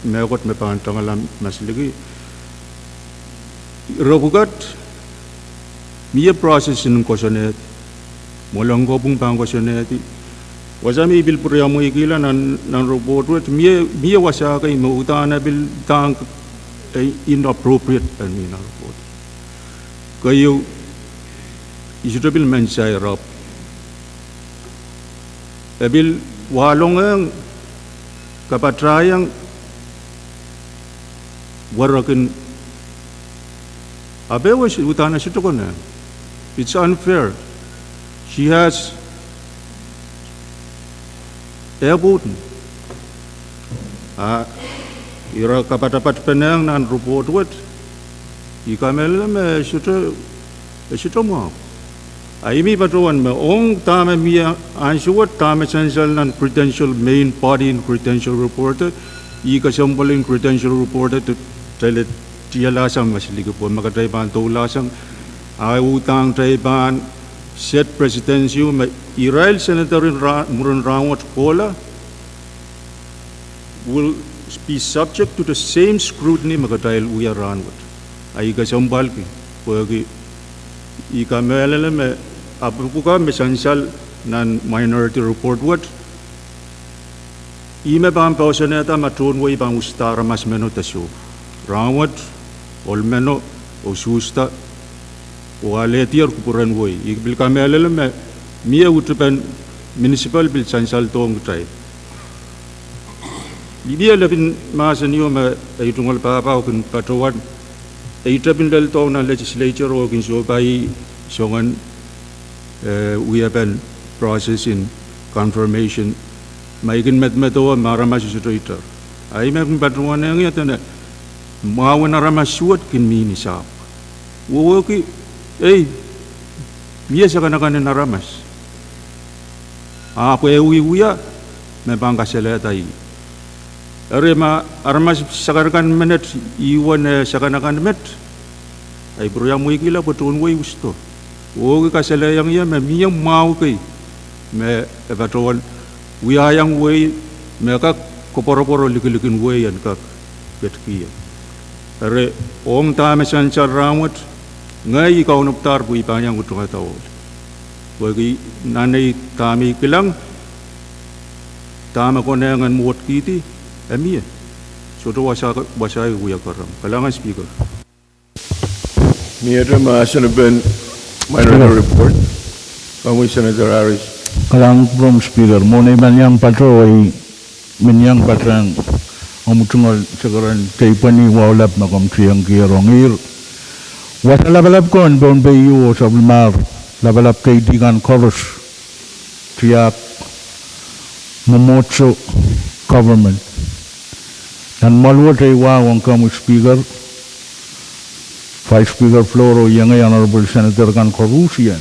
mehkot me pahn tangala masliki. Ire pwukat, mie process en kosonned, mwolong ko pwung pahn kosonnedi. Wasa me I pil pwuriamweikihla nan, nan report wet, mie, mie wasa kei me uhdahn e pil dang, eh, inappropriate en mie nan report. Keieu, I sohte pil men sair ahpw e pil wahlongehng kapatahieng werek en Ape wes uhdahn e sohte konehng. It's unfair. She has, eh, pwoud. A ira kapatapat penehng nan report wet. I kamehlele me e sohte, e sohte mwahu. A I mih patohwan me ong dahme mie ansou wet, dahme sansal nan credential, main body en credential report, I kesempwal en credential report, te, tele tiahla sang masliki pwe me kitail pahn doula sang, a uhdahn kitail pahn set precedence me irail senator en ra-, mwurin rahnwet kohla will be subject to the same scrutiny me kitail wia rahnwet. A I kesempwalki, pwehki I kamehlele me, apwuka me sansal nan minority report wet, ih me pahn poahsoanehda ma tohn wehi pahn usada aramas meno de soh. Rahnwet, ohl meno, oh usada, oh alehdier kupwuren wehi. I pil kamehlele me, mie uhdepen municipal pil sansal dohng kitail. Mie lepin mahsen ieu me ei tungoal pahpa kin patohwan, ei tepin lel dohng nan legislature oh kin sohpai soangen, eh, wiepen process en confirmation. Ma I kin medemedewe me aramas sohte itar. A I me kin patohwanehng ie dene, mwahwen aramas suwed kin mih ni sahpw. Wehwehki, ei, mie sakanakan en aramas. Ahpw e wiewia me pahn kasalehda ih. Eri ma aramas sakanakan menet, ih uwen sakanakan met, ahi pwuriamweikihla pwe tohn wehi wisido. Wehwehki kasalehiong ie me mie mwahu kei me e patohwan wiahiong wehi me kak koapworopworo likilikin wehi en kak ketikihong. Eri ong dahme sansal rahnwet, ngehi I kaunopada pwe I pahn iang utungada ohl. Pwehki nan ei dahme I kilang, dahme konehng en mwohtkihdi, e mie. Sohte wasa, wasa I wia kerem. Kalahngan Speaker. Miehte mahsen en Minority Report. Komwi Senator Harris. Kalahngan kupwuromw Speaker. Mwohn ei pahn iang patohwan, I men iang patehng omw tungoal sekeren deipweni wahu lap me komw tiengkier ong ihr. Wasa lapalap ko en Pohnpei ieu oh sapwellimar lapalap keidi kan koaros, tiahk, mwomwohdiso, government. Nan mwoaluwet ei wahu ong komwi Speaker, Vice Speaker Flour oh iengei Honorable Senator kan koarusie.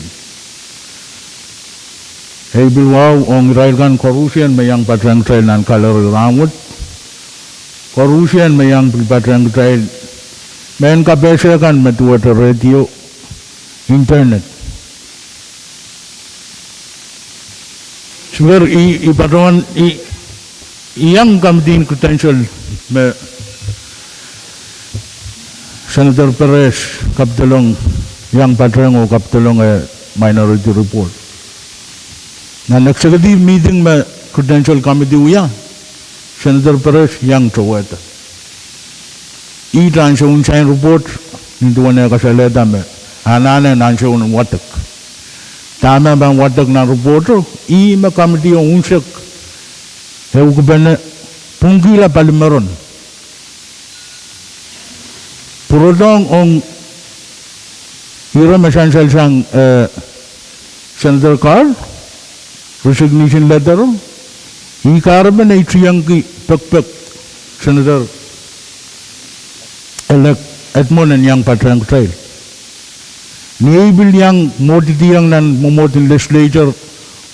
Ei pil wahu ong irail kan koarusie me iang patehng kitail nan gallery rahnwet. Koarusie me iang pil patehng kitail mehn kapehse kan me duwehte radio, internet. Speaker, I, I patohwan, I, I iang committee en credential me Senator Perez kapidolong, iang patehng oh kapidolong eh Minority Report. Nan executive meeting me Credential Committee wia, Senator Perez iang towehda. Ihte ansoun sain report, nin duwen eh kasalehda me anahne ansoun wadek. Dahme pahn wadek nan reporto, ih me committeeo unsek ehukipene pwungkihla palimeron. Pwurodohng ong ire me sansal sang, eh, Senator Carl, resignation lettero, ih kahrepen ei tiengki pekpek Senator-elect Edmon en iang patehng kitail. Ni ei pil iang mwohdihdiong nan mwomwohd en legislature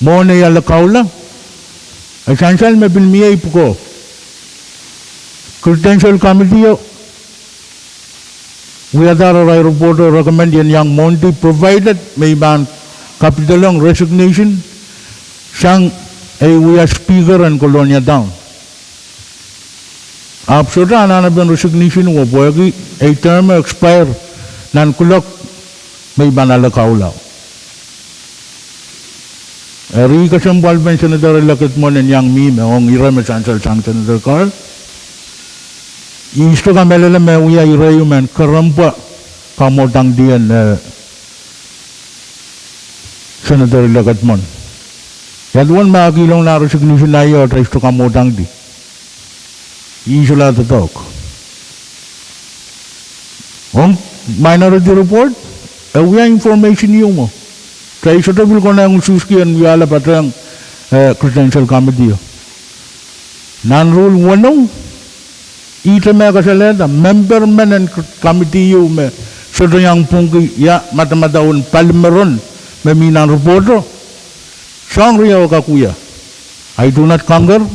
mwohn ei ale kaula, e sansal me pil mie ei pwukoa. Credential Committeeo wiadahr arail reporto recommend en iang mwohndi provided me I pahn kapidolong resignation sang ei wia Speaker en Kolonia Town. Ahpw sohte anahnepen resignation wo pwehki ei termo expire nan kuloak me I pahn ale kaula. Eri kesempwalpen Senator-elect Edmon en iang mihmi ong ire me sansal sang Senator Carl, I sohte kamehlele me wia ire ieu mehn kerempwa kamwohdangdiong, eh, Senator-elect Edmon. Ia duwen me e kihlong nan resignation aio, kitail sohte kamwohdangdi. I solahr doadoahk ong Minority Report, e wia information ieu mwo. Kitail sohte pil konehng usuhski en wiahla patehng, eh, Credential Committeeo. Nan rule weneu, ihte me kasalehda, member men en committee ieu me sohte iang pwungki ia madamadau en palimeron me mi nan reporto, soahng riau e kak wia. I do not concur,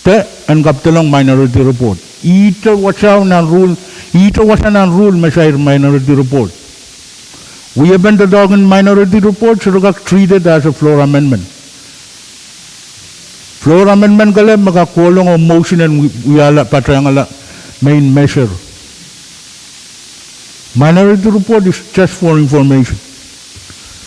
de en kapidolong Minority Report. Ihte wasa nan rule, ihte wasa nan rule me sair Minority Report. Wiepen doadoahk en Minority Report sohte kak treated as a floor amendment. Floor amendment kelehpw me kak kohlong oh motion en wi-, wiahla patehngala main measure. Minority Report is just for information.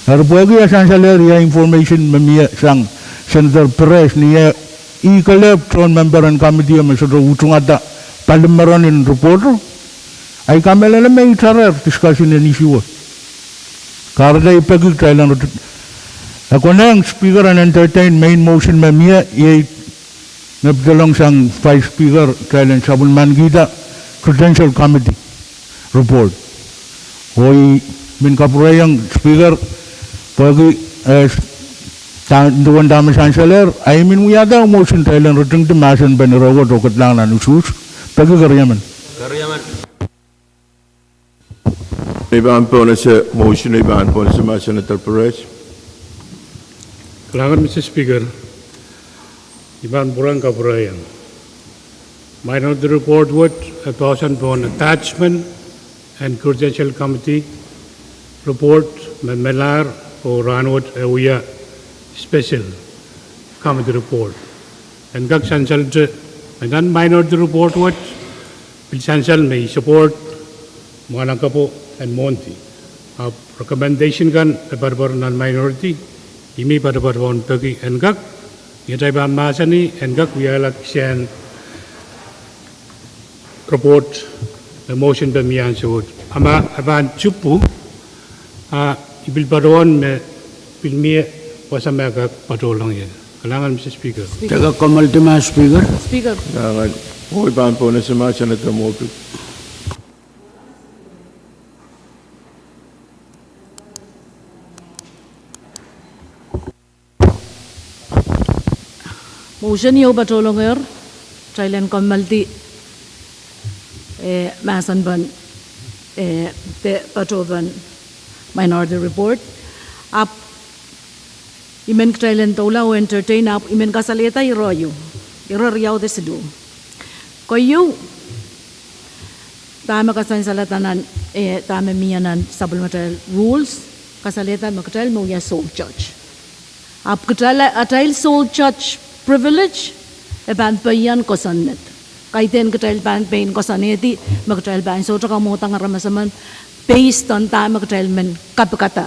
Eri pwehki e sansalehr ia information me mie sang Senator Perez ni eh, ih kelehpw tohn member en committeeo me sohte utungada palimeron en reporto, I kamehlele me e tarail discussion en issue. Kahrehda I peki kitail en, e konehng Speaker en entertain main motion me mie, iei me pedolong sang Vice Speaker kitail en sapwellimanikihda Credential Committee report. Oh I men kapwurehiong Speaker, pwehki, eh, duwen dahme sansalehr, I men wiahda motion kitail en ritingdi mahsen pen ire wet oh kedlahng nan usuhs, peki keriemen. I pahn pohnese motion, I pahn pohnese ma Senator Perez. Kalahngan, Mister Speaker. I pahn pwurehng kapwurehiong Minority Report wet e poahsoan pohn Attachment and Credential Committee Report me melahr oh rahnwet e wia Special Committee Report. En kak sansalte me nan Minority Report wet, pil sansal me I support mwahnakapwo en mwohndi. Ahpw recommendation kan me poaropoar nan Minority, I mih poaropoar pohn peki en kak, ni atail pahn mahsanih en kak wiahla kisehn report me motion pe mie ansou wet. A ma e pahn tipwu, a I pil patohwan me pil mie wasa me e kak patohlong ie. Kalahngan, Mister Speaker. Speaker. Teka kommoaldi ma Speaker. Speaker. Kalahngan. Oh, I pahn pohnese ma Senator Moffitt. Motion ieu patohlongehr, kitail en kommoaldi, eh, mahsen pahn, eh, de patohwan Minority Report. Ahpw I men kitail en doula oh entertain, ahpw I men kasalehda ire ieu, ire riau de siluh. Keieu, dahme kasansalada nan, eh, dahme mie nan sapwellimatail rules, kasalehda me kitail me wia sole judge. Ahpw kitail, atail sole judge privilege e pahn pehiong kosonned. Kaidehn kitail pahn pein koasoanehdi me kitail pahn sohte kamwadang aramas emen based on dahme kitail men kapikada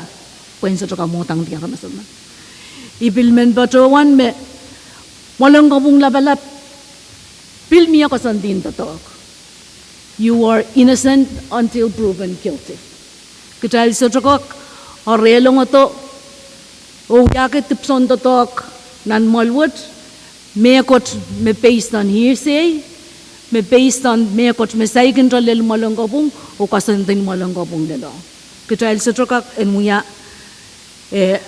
pwehn sohte kamwadangdi aramas emen. I pil men patohwan me mwoalen kopwung lapalap pil mie koasoandi en doadoahk. You are innocent until proven guilty. Kitail sohte kak oaralong doadoahk oh wiahki dipwisoun doadoahk nan mwoal wet, mehkot me based on hearsay, me based on mehkot me saikinte lel mwoalen kopwung oh koasoandi en mwoalen kopwung lelohng. Kitail sohte kak en wia, eh,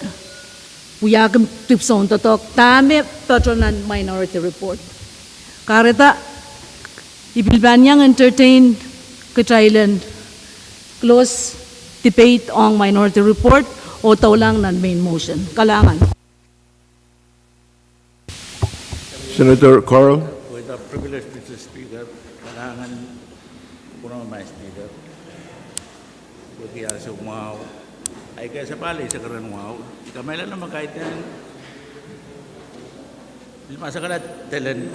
wiahki dipwisoun doadoahk dahme patohwan nan Minority Report. Kahrehda I pil pahn iang entertain kitail en close debate ong Minority Report oh doulahng nan main motion. Kalahngan. Senator Carl. With the privilege, Mister Speaker, kalahngan, Honorable Speaker. Wehwehki ansou mwahu, ahi kesepahl eisek rehn wahu, I kamehlele me kaidehn pil masak kala delen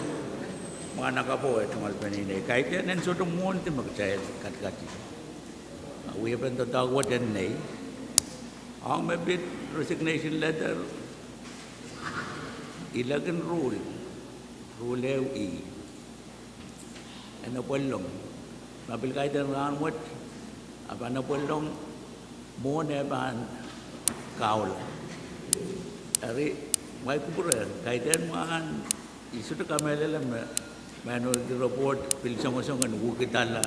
mwahnakapwo e tungoal peneinei, kaidehn en sohte mwohndi me kitail katikati. A wiepen doadoahk wet en nei, ong me pid resignation letter, I lek en rule, rule ehu ih en apwalong. Ma pil kaidehn rahnwet, a pahn apwalong mwohn e pahn kahula. Eri, mwahi kupwure, kaidehn mwahn, I sohte kamehlele me Minority Report pil songosong en wekidala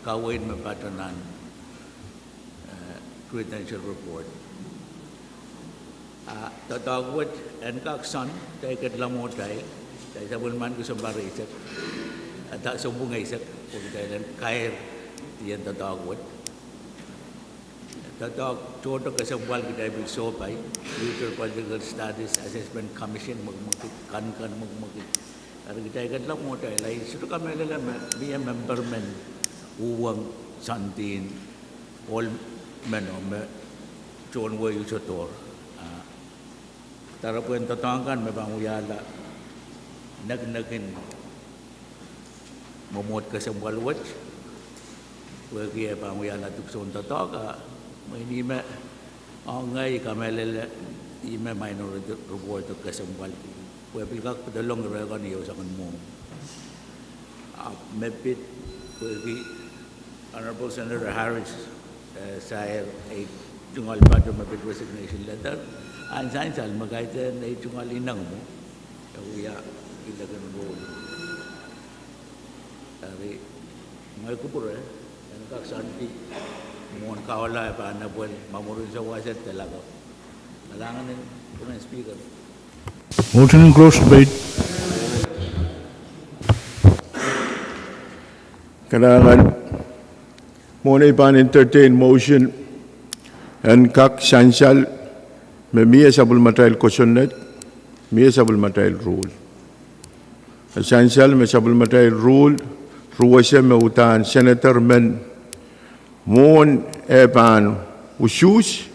kaweid me patohwan nan eh, credential report. A doadoahk wet en kak sohn, kitail ketlahng mwohtail, kitail sapwellimen kesempwal eisek, a da sounpwong eisek, pwe kitail en kair, ien doadoahk wet. Doadoahk tohto kesempwal kitail pil sohpai, Future Political Studies Assessment Commission, mwekimwekid, kankan mwekimwekid. Eri kitail ketlahng mwohtail, I sohte kamehlele me, mie member men uhwong soahng dihn ohl meno me tohn wehi usedohr. A, doaropwe en doadoahk kan me pahn wiahla nekinekin mwomwohd kesempwal wet, pwehki e pahn wiahla dipwisoun doadoahk, a, mwein ih me ong ngehi I kamehlele, ih me Minority Report kesempwalki. Pwe pil kak pedolong ire kan ieu soangen mwo. A me pid, pwehki Honorable Senator Harris, eh, sair ei tungoal patoh me pid resignation letter, a sansal me kaidehn ei tungoal ineng mwo, e wia I lek en rule. Eri, mwahi kupwure, en kak soandi mwohn kahula e pahn apwal, ma mwurin souwas e de lakapw. Kalahngan en, Madam Speaker. Motion en close debate. Kalahngan. Mwohn ei pahn entertain motion en kak sansal me mie sapwellimatail kosonned, mie sapwellimatail rule. E sansal me sapwellimatail rule, ruwese me uhdahn senator men mwohn e pahn usuhs,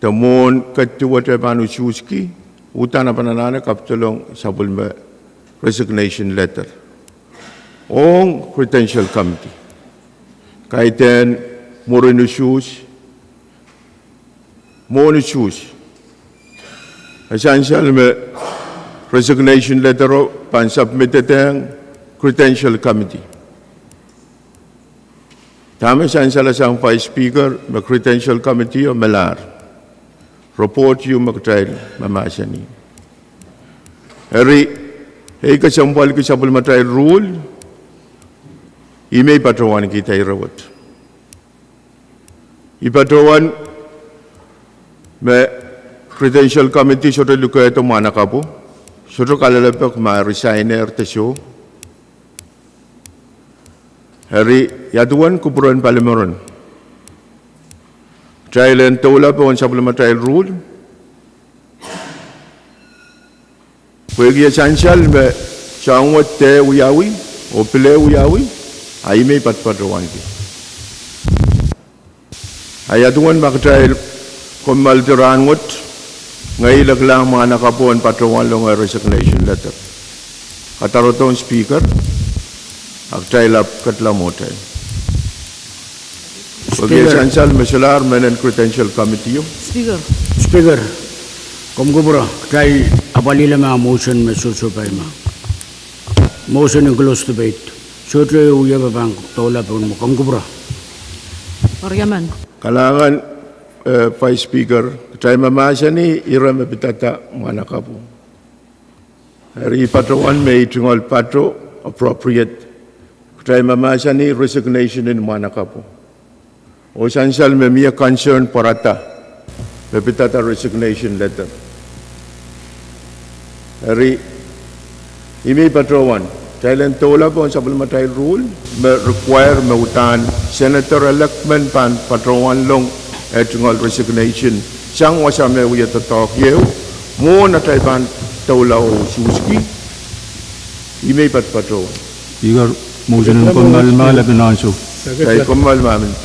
de mwohn ketiwet e pahn usuhski, uhdahn e pahn anahne kapitolong sapwellime resignation letter ong credential committee. Kaidehn mwurin usuhs, mwohn usuhs. E sansal me resignation letter o pahn submitted ong credential committee. Dahme sansal sang Vice Speaker me credential committee o melahr. Report ieu me kitail mahmahsanih. Eri, ei kesempwalki sapwellimatail rule, I mei patohwankihda ire wet. I patohwan me credential committee sohte lukehdo mwahnakapwo, sohte kalelapak ma e resign-ehr de soh. Eri, ia duwen kupwuren palimeron? Kitail en doula pohn sapwellimatail rule. Pwehki e sansal me soahng wet de wiawi, oh pil wiawi, a I mei patpatohwanki. A ia duwen ma kitail kommoaldi rahnwet, ngehi lekilang mwahnakapwo en patohwanlong eh resignation letter. Kadarodohng Speaker, a kitail ahpw ketla mwohtail. Pwehki e sansal me solahr mehn en credential committee o. Speaker, komw kupwure, kitail apwalihla ma motion me sohsohpai ma. Motion en close debate. Sohte wia me pahn doula pohn mwo, komw kupwure. Kalahngan, eh, Vice Speaker, kitail mahmahsanih ire me pidada mwahnakapwo. Eri patohwan me I tungoal pato appropriate. Kitail mahmahsanih resignation en mwahnakapwo. Oh sansal me mie concern pwarada me pidada resignation letter. Eri, I mei patohwan, kitail en doula pohn sapwellimatail rule, me require me uhdahn senator elect men pahn patohwanlong eh tungoal resignation sang wasa me wia doadoahk ieu, mwohn atail pahn doula oh usuhski. I mei patpatohwan. Speaker, motion en kommoal ma, lepin ansou. Kitail kommoal ma men.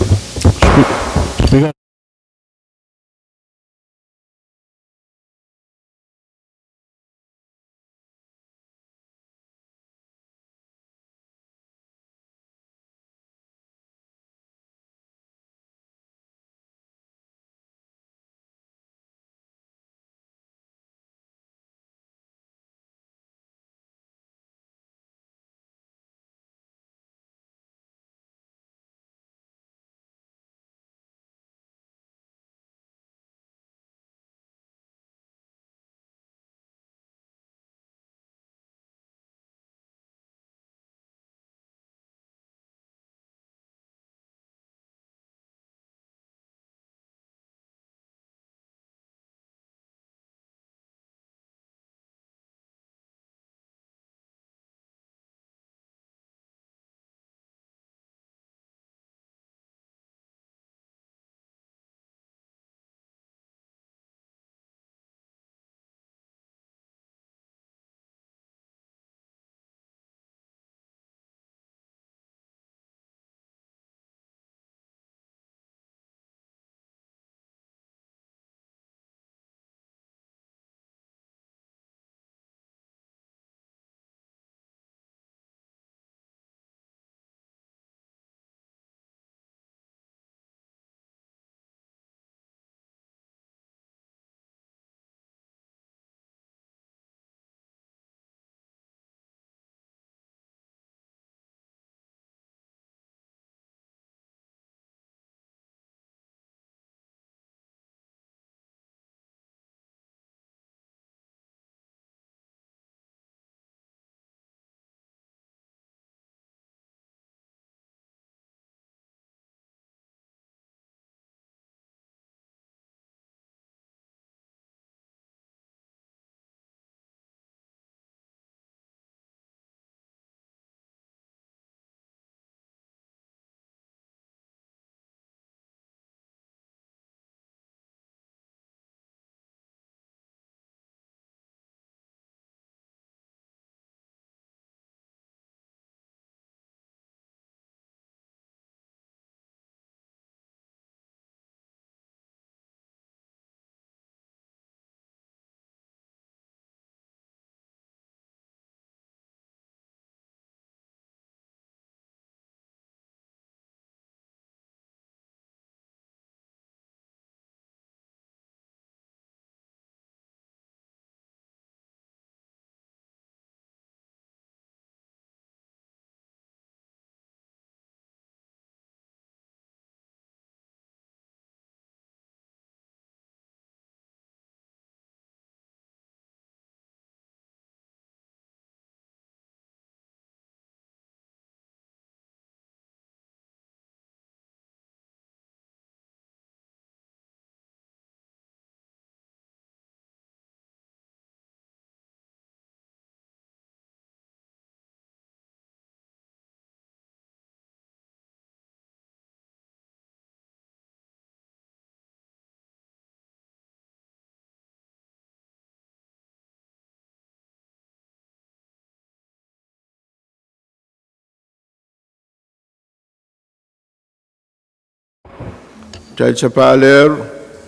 Kitail sapahl ehr,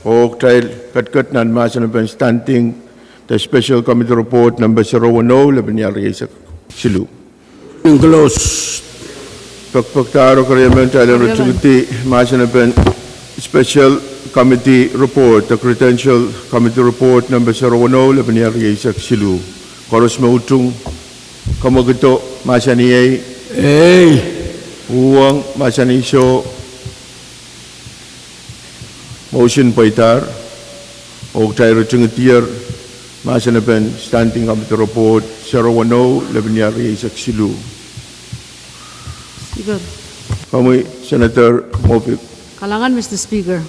oh kitail ketiket nan mahsen en Standing de Special Committee Report number zero one oh, lepin iar rieisek siluh. Enclosed. Pekpekdahr oh keriemen kitail en ritingidi mahsen en Special Committee Report, the Credential Committee Report number zero one oh, lepin iar rieisek siluh. Koaros me utung, kamwakido, mahsanih ei. Ei. Uhwong, mahsanih soh. Motion pweidahr, oh kitail ritingidier mahsen en Standing Committee Report zero one oh, lepin iar rieisek siluh. Speaker. Komwi Senator Moffik. Kalahngan, Mister Speaker.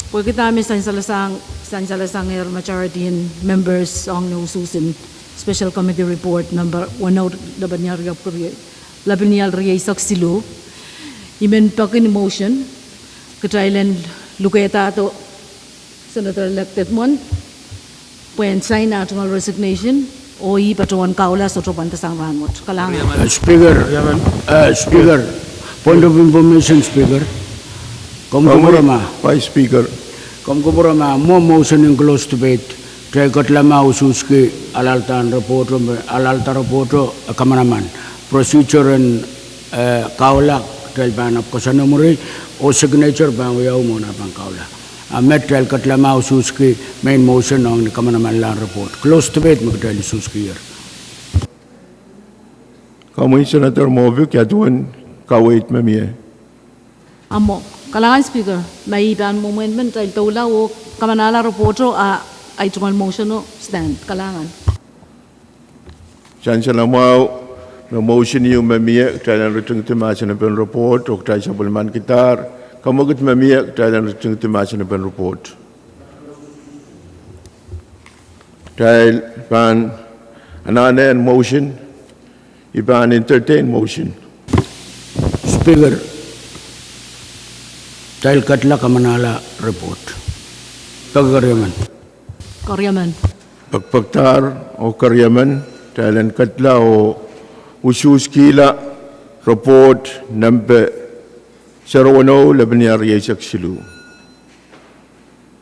Pwehki dahme sansalasang, sansalasang ehr majority en members ong ni usuhs en Special Committee Report number one oh, lepin iar rie-, lepin iar rieisek siluh. I men peki ni motion, kitail en lukehdahdo Senator-elect Edmund pwehn sign ah tungoal resignation, oh ih patohwan kahula sohte pwandasang rahnwet. Kalahngan. Uh, Speaker, uh, Speaker, point of information, Speaker. Komw kupwure ma? Vice Speaker. Komw kupwure ma, mwo motion en close debate, kitail ketila ma usuhski alaladahn report, alaladahn report, eh, kamanaman. Procedure en, eh, kahula, kitail pahn ahpw koasoanehdi mwuri, oh signature pahn wiawi mwohn ah pahn kahula. A met kitail ketila ma usuhski main motion ong ni kamanamanlahn report. Close debate me kitail usuhskier. Komwi Senator Moffik, ia duwen kaweid me mie? Amwo. Kalahngan Speaker, ma I pahn mwomwen men kitail doula oh kamanahla report o, a, I tungoal motion o stand. Kalahngan. Sansal mwahu, me motion ieu me mie, kitail en ritingidi mahsen en report, oh kitail sapwellimankidahr. Kamwakid me mie, kitail en ritingidi mahsen en report. Kitail pahn anahne en motion, I pahn entertain motion. Speaker, kitail ketila kamanahla report. Peki keriemen. Keriemen. Pekpekdahr oh keriemen, kitail en ketila oh usuhskihla report nempe zero one oh, lepin iar rieisek siluh.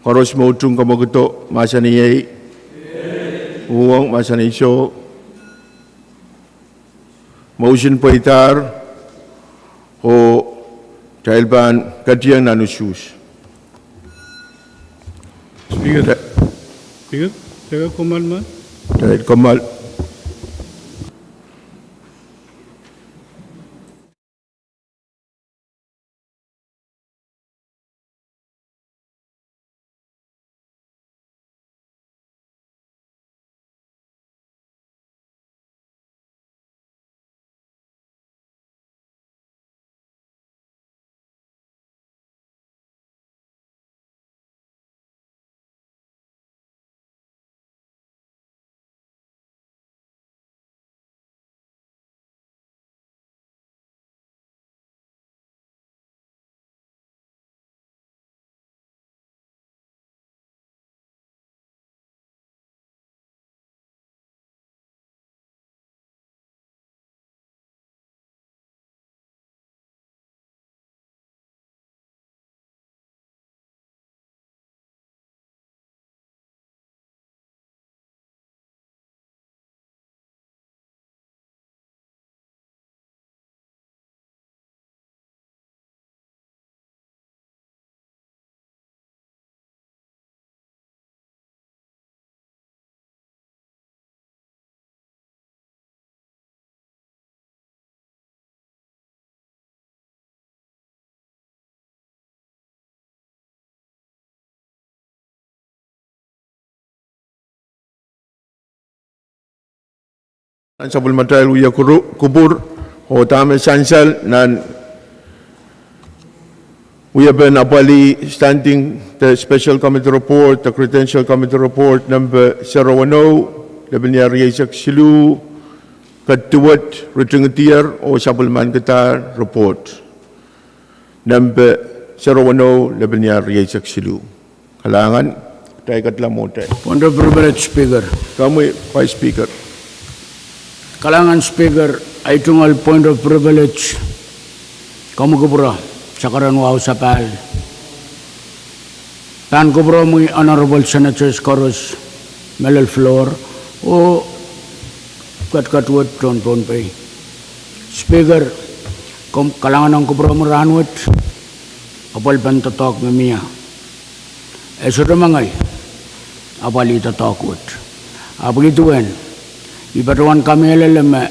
Koaros me utung kamwakido, mahsanih ei. Uhwong, mahsanih soh. Motion pweidahr, oh kitail pahn ketieng nan usuhs. Speaker, Speaker, kitail komwal ma? Kitail komwal. Nan sapwellimatail wia kuru-, kupwur, oh dahme sansal nan wiepen apwalih Standing de Special Committee Report, de Credential Committee Report nempe zero one oh, lepin iar rieisek siluh, ketiket, ritingdier oh sapwellimankidahr report nempe zero one oh, lepin iar rieisek siluh. Kalahngan, kitail ketila mwohtail. Point of privilege, Speaker. Komwi Vice Speaker. Kalahngan Speaker, ei tungoal point of privilege. Komwi kupwure, sakaren wahu sapahl. Pahn kupwuromwi Honorable Senators koaros me loalloal floor oh ketiket wet tohn Pohnpei. Speaker, komw kalahngan en kupwuromwi rahnwet, apwalipen doadoahk me mie. E sohte mengei apwalih doadoahk wet. Ahpw ih duwen, I patohwan kamehlele me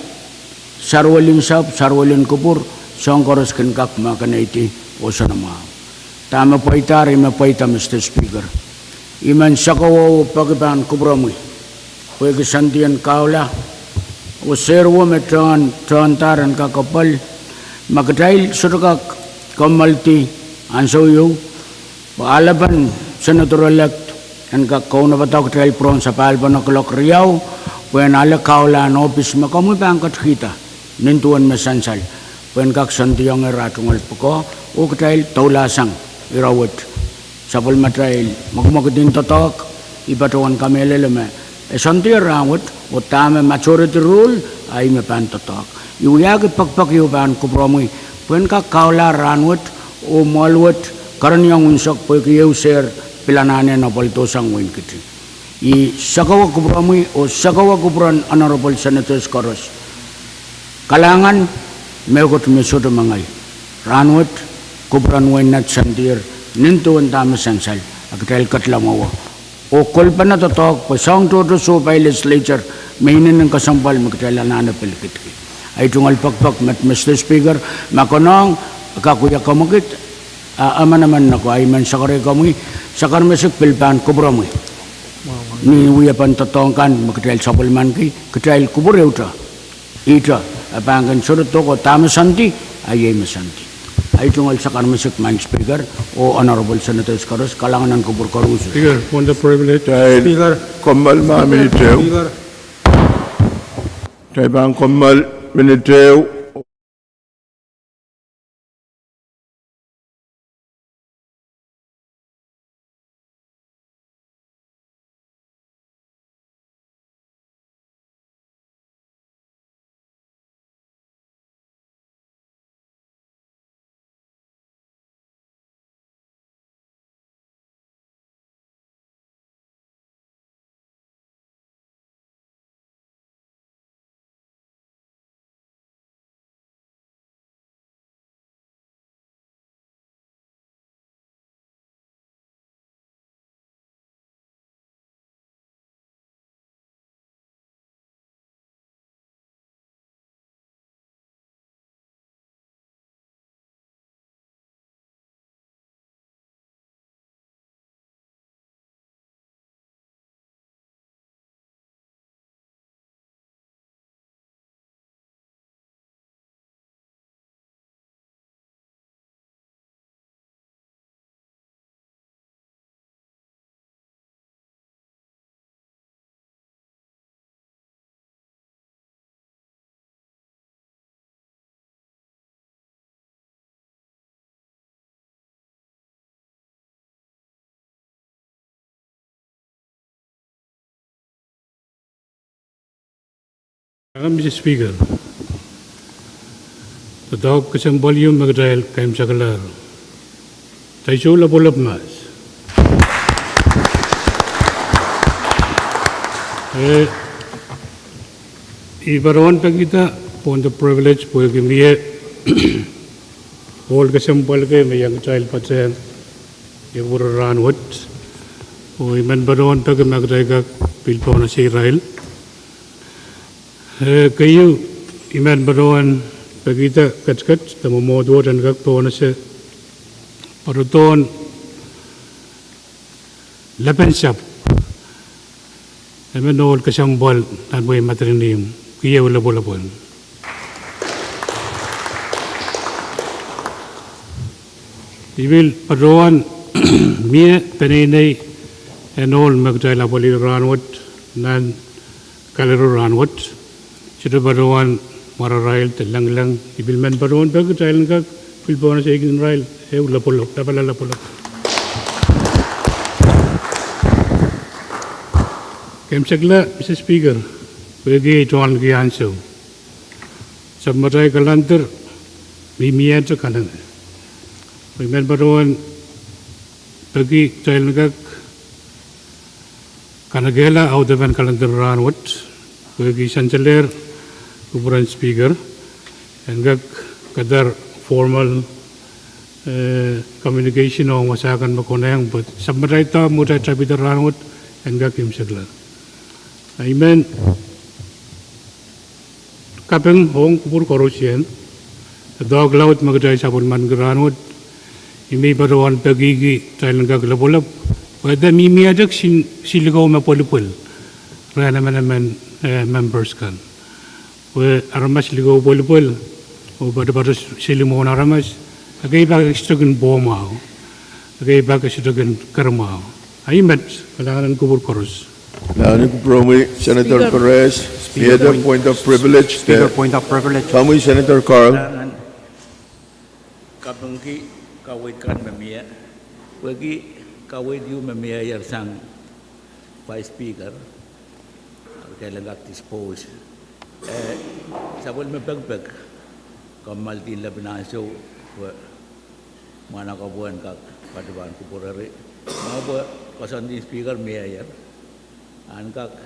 saruwel en sahpw, saruwel en kupwur, soahng koaros kin kak mwakeneidi oh soanamwahu. Dahme pweidahr, ih me pweida, Mister Speaker. I men sakowo oh peki pahn kupwuromwi pwehki sendien kahula oh seri wo me tohn, tohndahr en kak apwal, ma kitail sohte kak kommoaldi ansou ieu, pwe ahlepen Senator-elect en kak kaunopada kitail pwurehng sapahl pwon kuloak riau, pwehn ale kahulahn ohpis me komwi pahn ketikihda nin duwen me sansal, pwehn kak sendiongehr ah tungoal pwukoa, oh kitail doulahsang ire wet sapwellimatail mwekimwekid en doadoahk. I patohwan kamehlele me e sendier rahnwet, oh dahme majority rule, a ih me pahn doadoahk. I wiahki pekipek ieu pahn kupwuromwi, pwehn kak kahulahr rahnwet, oh mwoahl wet kereniong unsek pwehki ehu sehr pil anahne en apwaldohsang wein Kiti. I sakowo kupwuromwi oh sakowo kupwuren Honorable Senators koaros. Kalahngan, mehkot me sohte mengei rahnwet, kupwuren wehin Nett sendier nin duwen dahme sansal, a kitail ketilong mwowe oh kolpene doadoahk pwe soahng tohto sohpai legislature me inenen kesempwal me kitail anahne pil kitki. Ahi tungoal pekipek met, Mister Speaker, ma konehng e kak wia komwekid, a emenemen nako, ahi men sakarei komwi, sakar mesik pil pahn kupwuromwi ni wiepen doadoahk kan me kitail sapwellimaniki, kitail kupwur ehute, ihte, e pahn kin sohte dohko dahme sandi, a iei me sandi. Ahi tungoal sakar mesik, Madam Speaker, oh Honorable Senators koaros, kalahngan en kupwur koaros. Speaker, want the privilege. Kitail kommoal ma minit ehu. Speaker. Kitail pahn kommoal minit ehu. Mister Speaker, doadoahk kesempwal ieu me kitail keimwseklahr. Kitail sou lapalap mahs. Eh, I patohwan pekihda pohn the privilege pwehki mie ohl kesempwal kei me iang kitail patehng iang kupwure rahnwet. Oh I men patohwan peki ma kitail kak pil pohnese irail. Eh, keieu, I men patohwan pekihda ketiket de mwomwohd wet en kak pohnese patohdohn lepin sahpw emen ohl kesempwal nan wehi Madolenihmw, Kieu Lapalap. I pil patohwan mie peneinei en ohl me kitail apwalih rahnwet nan Kalaro rahnwet. Sohte patohwan mwararail de lengleng. I pil men patohwan peki kitail en kak pil pohnese irail ehu lapalap, lapala lapalap. Keimwsekla, Mister Speaker, pwehki iei tohnliki ansou. Sapwmatail kalahngan mihmi iei kanengie. I men patohwan Peki kitail en kak kanekehla audepen kalender rahnwet, pwehki sansalehr kupwuren Speaker en kak kadar formal, eh, communication ong wasa kan me konehng, but sapwellimatail doadoahk me kitail tapihada rahnwet en kak imwisekla. I men kaping ong kupwur koaros ien, doadoahk laud me kitail sapwellimaniki rahnwet, I men patohwan pekihki kitail en kak lopwolop, pwe de mihmi atek sin, sin likou me pwelipwel, rehn emenemen, eh, members kan. Pwe aramas likou pwelipwel, oh patopato seli mwohn aramas, ekei pak e sohte kin pwohmwahu, ekei pak e sohte kin kermwahu. Ahi met, kalahngan en kupwur koaros. Kalahngan en kupwuromwi, Senator Perez. Speaker, point of privilege. Speaker, point of privilege. Komwi, Senator Carl. Kalahngan. Kapingki kaweid kan me mie, pwehki kaweid ehu me mie ier sang Vice Speaker, kitail en kak dispose. Eh, sapwellime pekipek, kommoal din lepin ansou, pwe mwahnakapwo en kak patohwan kupwureri. Mwein pwe koasoandi en Speaker mie ier, en kak,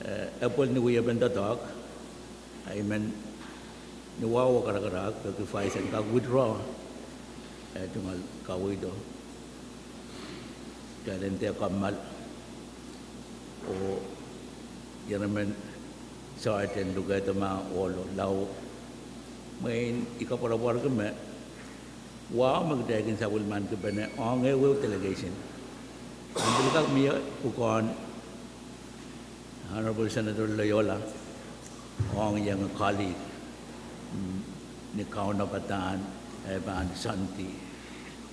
eh, epwel ni wiepen doadoahk, I men ni wahu oh karakarahk, peki Vice en kak withdraw, eh, tungoal kaweido. Kitail en dehr kommoal, oh I men sohte en lukehda ma ohlo lao. Mwein I koapworopworki me wahu me kitail kin sapwellimanikipene ong ehuehu delegation, en pil kak mie pwukoahn Honorable Senator Loyola ong ienge colleague, mm, ni kaunopadahn e pahn soandi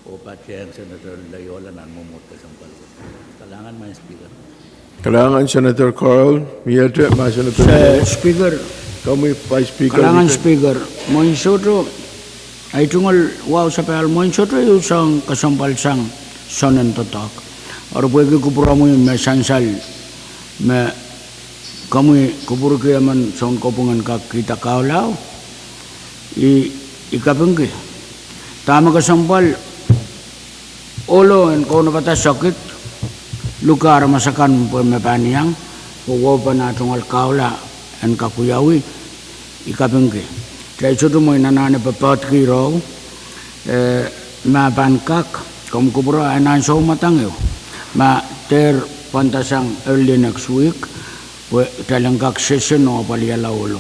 oh patehng Senator Loyola nan mwomwohd kesempwal wet. Kalahngan, Madam Speaker. Kalahngan, Senator Carl. Miehte ma Senator Loyola. Speaker. Komwi Vice Speaker. Kalahngan, Speaker. Mwein sohte, ei tungoal wahu sapahl, mwein sohte ehu soahng kesempwal sang soangen doadoahk. Eri pwehki kupwuromwi me sansal me komwi kupwurki emen sounkopwung en kak kihda kahlao, I, I kapingki dahme kesempwal ohlo en kaunopada sokid, luke aramas akan pwe me pahn iang, pwe wehwehpen ah tungoal kahula en kak wiawi, I kapingki. Kitail sohte mwein anahne popohdki irahu, eh, ma pahn kak, komw kupwure en ansou mwadang ehu, ma dehr pwandasang early next week, pwe kitail en kak session oh apwalihala ohlo.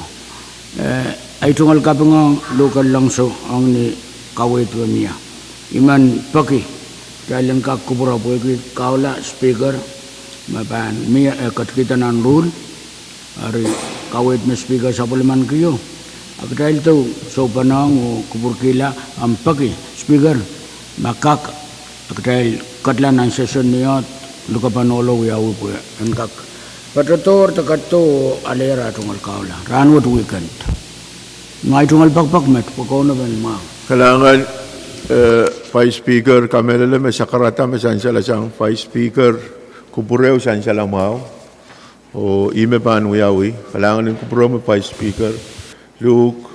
Eh, ei tungoal kaping ong luhk en lohngso ong ni kaweid me mie. I men peki kitail en kak kupwure pwehki kahula Speaker me pahn mie, eh, ketikihda nan ruhl, eri kaweid me Speaker sapwellimanikiho. A kitail dehr soupenehng oh kupwurkihla omw peki Speaker, ma kak, a kitail ketla nan session ni oahd, lukepen ohlo wiawi pwe en kak patohdohr de ketido oh alehr ah tungoal kahula rahnwet weekend. Ngehi tungoal pekipek met pwe kaunopen mwahu. Kalahngan, eh, Vice Speaker, kamehlele me sakarada me sansalasang Vice Speaker kupwure oh sansal mwahu, oh ih me pahn wiawi. Kalahngan en kupwuromwi Vice Speaker Luke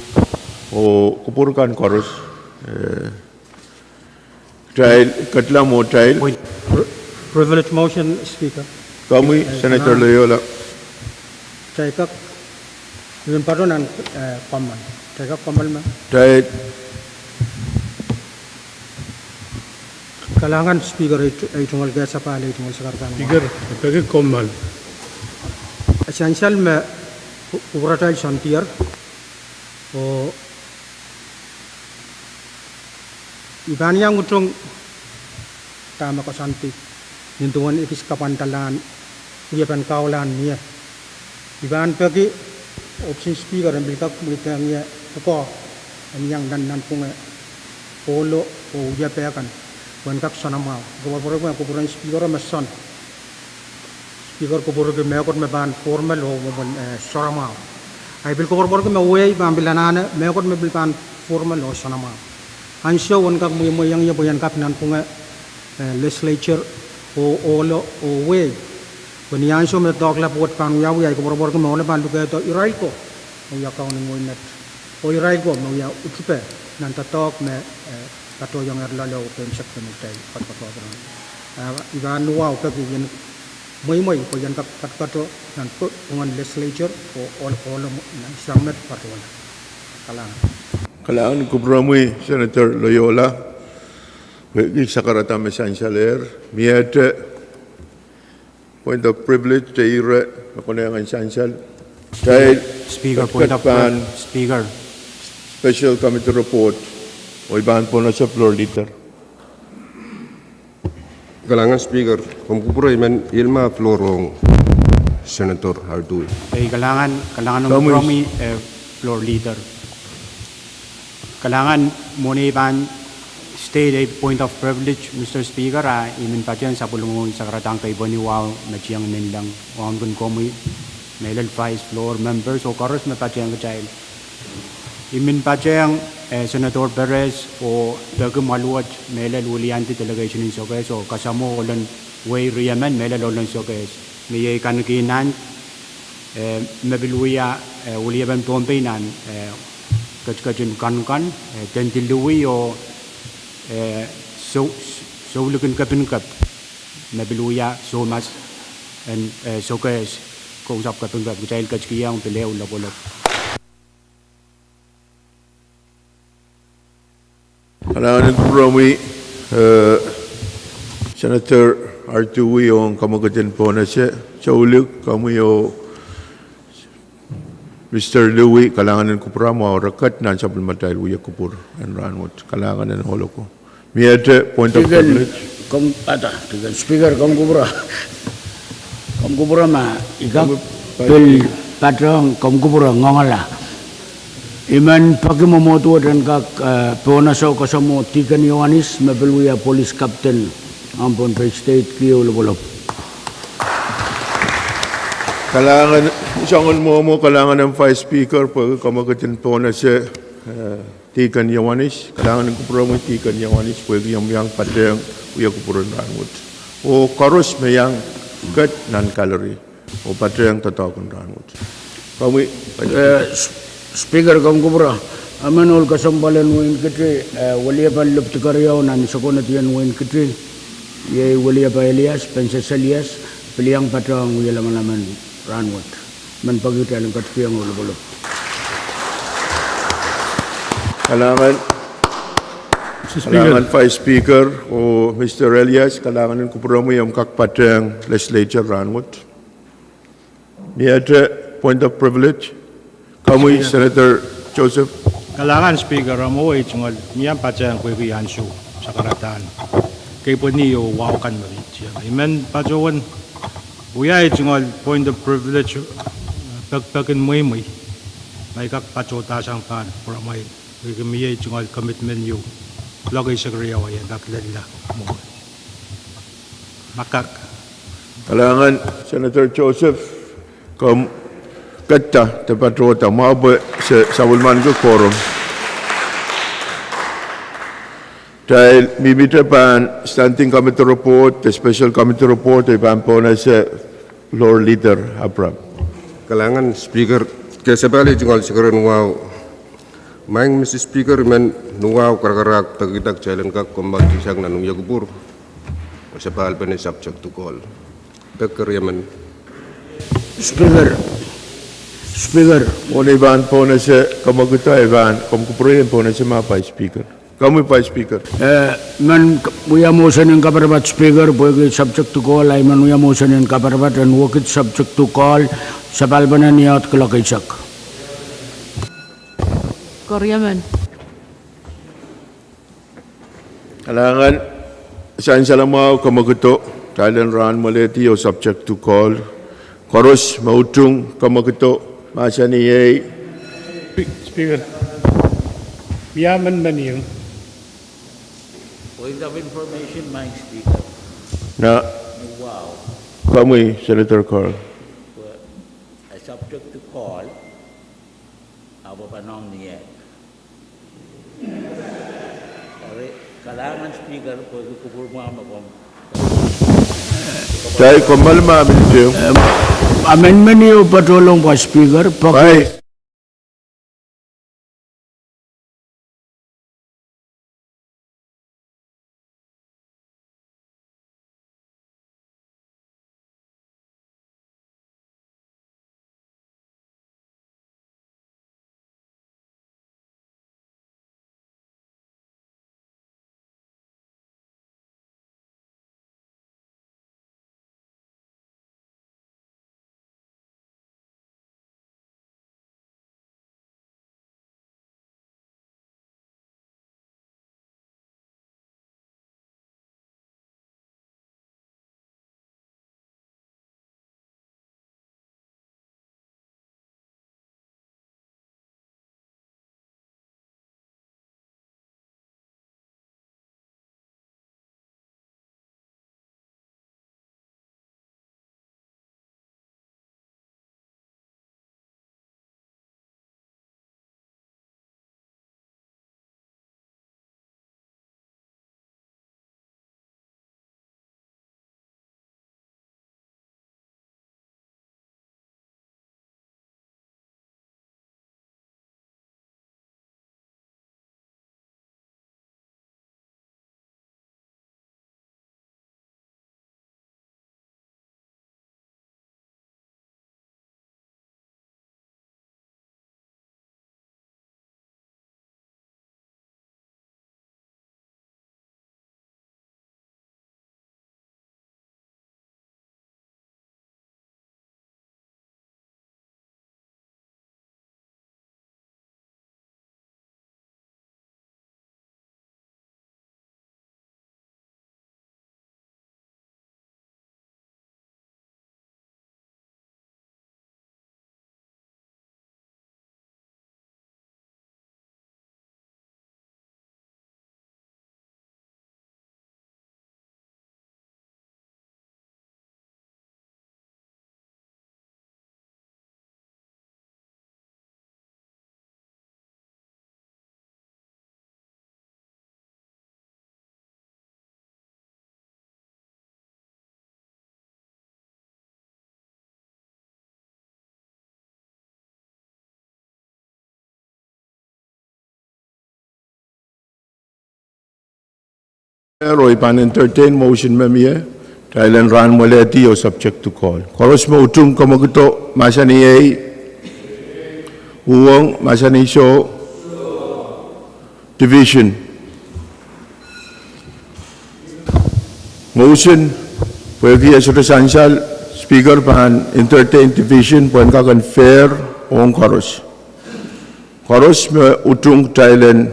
oh kupwur kan koaros, eh, kitail ketla mwo kitail. Point, pri-, privilege motion, Speaker. Komwi, eh, Senator Loyola. Kitail kak, I men patohwan, eh, kommoal. Kitail kak kommoal ma. Kitail. Kalahngan Speaker, ei tu-, ei tungoal kehsapahl, ei tungoal sakarada. Speaker, I peki kommoal. Sansal me ku-, kupwuratail soandier, oh I pahn iang utung dahme koasoandi nin duwen ekis kapwandalahn wiepen kahlahn mie. I pahn peki ohpis en Speaker en pil kak mweidohng ie pwukoa en iang nan nanpwunge ohlo oh wiepe kan pwe en kak soanamwahu. Koapworopworki me kupwuren Speaker me soan. Speaker kupwurki mehkot me pahn formal oh mwomwen, eh, soanamwahu. Ahi pil koapworopworki me wehi pahn pil anahne mehkot me pil pahn formal oh soanamwahu. Ansou en kak mwemwehiong ie pwe en kak nanpwunge, eh, legislature oh ohlo oh wehi. Pwe ni ansou me doadoahk laud pahn wiawi, ahi koapworopworki me ohlo pahn lukehdo irail ko me wia kaunen wehi met, oh irail ko me wia utupe nan doadoahk me, eh, katohdohng loale oh pein subcommittee patopato. Ah, I pahn wahu peki I en mweimwei pwe I en kak patopato nan pwungen legislature oh ohl, ohl sang met patohwan. Kalahngan. Kalahngan kupwuromwi Senator Loyola, pwehki sakarada me sansalehr, miehte point of privilege, te ire me konehng en sansal. Tail Speaker, point of pahn priv-, Speaker. Special Committee Report, oh I pahn pohnese floor leader. Kalahngan Speaker, komw kupwure I men ilma floor ong Senator Artui. Ei, kalahngan, kalahngan kupwuromwi, eh, floor leader. Kalahngan, mwohn ei pahn state ei point of privilege, Mister Speaker, a I men patehng sapwellimomwi sakaradahn keipweni wahu me tieng ninleng, wauneki komwi, mehlel vice, floor, members, oh koaros me patehng kitail. I men patehng, eh, Senator Perez oh peki mwaluwet mehlel wiliandi delegation en Sokehs oh kasamwo ohlen wehi riemen mehlel ohlen Sokehs. Me iei kanekihnan, eh, me pil wia, eh, weliepen Pohnpei nan, eh, ketiket en Kankan, eh, Tendilui oh, eh, sou-, soulikin Kepikep, me pil wia soumas en, eh, Sokehs, Kousapw Kepikep, kitail ketikihong pil ehu lopwolopw. Kalahngan en kupwuromwi, eh, Senator Artui ong kamwekid en pohnese, Soulik, komwi oh Mister Louis, kalahngan en kupwuramwahu, re ket nan sapwellimatail wia kupwur en rahnwet. Kalahngan en ohloko. Miehte point of privilege. Komw, ata, Speaker, komw kupwure. Komw kupwure ma I kak pil patehng, komw kupwure ngoangala. I men peki mwomwohd wet en kak, eh, pohnese oh kasamwo Deacon Ioanis me pil wia police captain en Pohnpei State, kihong lopwolopw. Kalahngan, soangen mwomwo, kalahngan en Vice Speaker, pwehki kamwekid en pohnese, eh, Deacon Ioanis, kalahngan en kupwuromwi Deacon Ioanis, pwehki omw iang patehng wia kupwur en rahnwet. Oh koaros me iang ket nan gallery oh patehng doadoahk en rahnwet. Komwi, eh, S-, Speaker, komw kupwure. Emen ohl kesempwal en wehin Kiti, eh, weliepen Liptikeriau nan sokonedi en wehin Kiti, iei Weliepe Elias, Penses Elias, pil iang patehng wia lamalam en rahnwet. Men peki kitail en ketikihong lopwolopw. Kalahngan, Mister Speaker. Kalahngan Vice Speaker oh Mister Elias, kalahngan en kupwuromwi omw kak patehng legislature rahnwet. Miehte point of privilege. Komwi, Senator Joseph. Kalahngan Speaker, mwowe I tungoal, mie ahmw patehng pwehki ansou sakaradahn keipweni oh wahu kan me I tieng. I men patohwan wia, I tungoal point of privilege, pekipek en mweimwei ma I kak patohda sang pahn pwuramwail, pwehki mie, I tungoal, commitment ieu kuloak eisek riau, I en kak lella mwowe. Ma kak. Kalahngan Senator Joseph, komw ketiket de patohda mwahu pwe se sapwellimaniki quorum. Kitail mihmihte pahn Standing Committee Report, de Special Committee Report, I pahn pohnese Floor Leader Abraham. Kalahngan Speaker, ke sapahl, I tungoal sekeren wahu. Maing Mister Speaker, I men wahu karakarahk pekihda kitail en kak komoaldi sang nan wia kupwur oh sapahlpene subject to call. Pek keriemen. Speaker, Speaker. Mwohn ei pahn pohnese kamwekid, I pahn, komw kupwure I en pohnese ma Vice Speaker. Komwi Vice Speaker. Eh, I men k-, wia motion en kaparapat Speaker, pwehki subject to call, I men wia motion en kaparapat en wekid subject to call, sapahlpene ni aht kuloak eisek. Keriemen. Kalahngan, sansal mwahu, kamwekido, kitail en rahn mwelehdi oh subject to call. Koaros me utung, kamwekido, mahsanih ei. Spe-, Speaker, mie amendment ieu. Point of information, Maing Speaker. Na. Wow. Komwi, Senator Carl. Well, a subject to call, a pahn pahn ong ni eh. Kalahngan Speaker, pwehki kupwurmwahu me komw. Kitail komw malmah minit ehu. Em, amendment ieu patohlong pwa Speaker, pwe. Pai. Eri I pahn entertain motion me mie, kitail en rahnwelehdi oh subject to call. Koaros me utung kamwakido, mahsanih ei. Uhwong, mahsanih soh. Division. Motion, pwehki e sohte sansal, Speaker pahn entertain division pwehn kak en fair ong koaros. Koaros me utung kitail en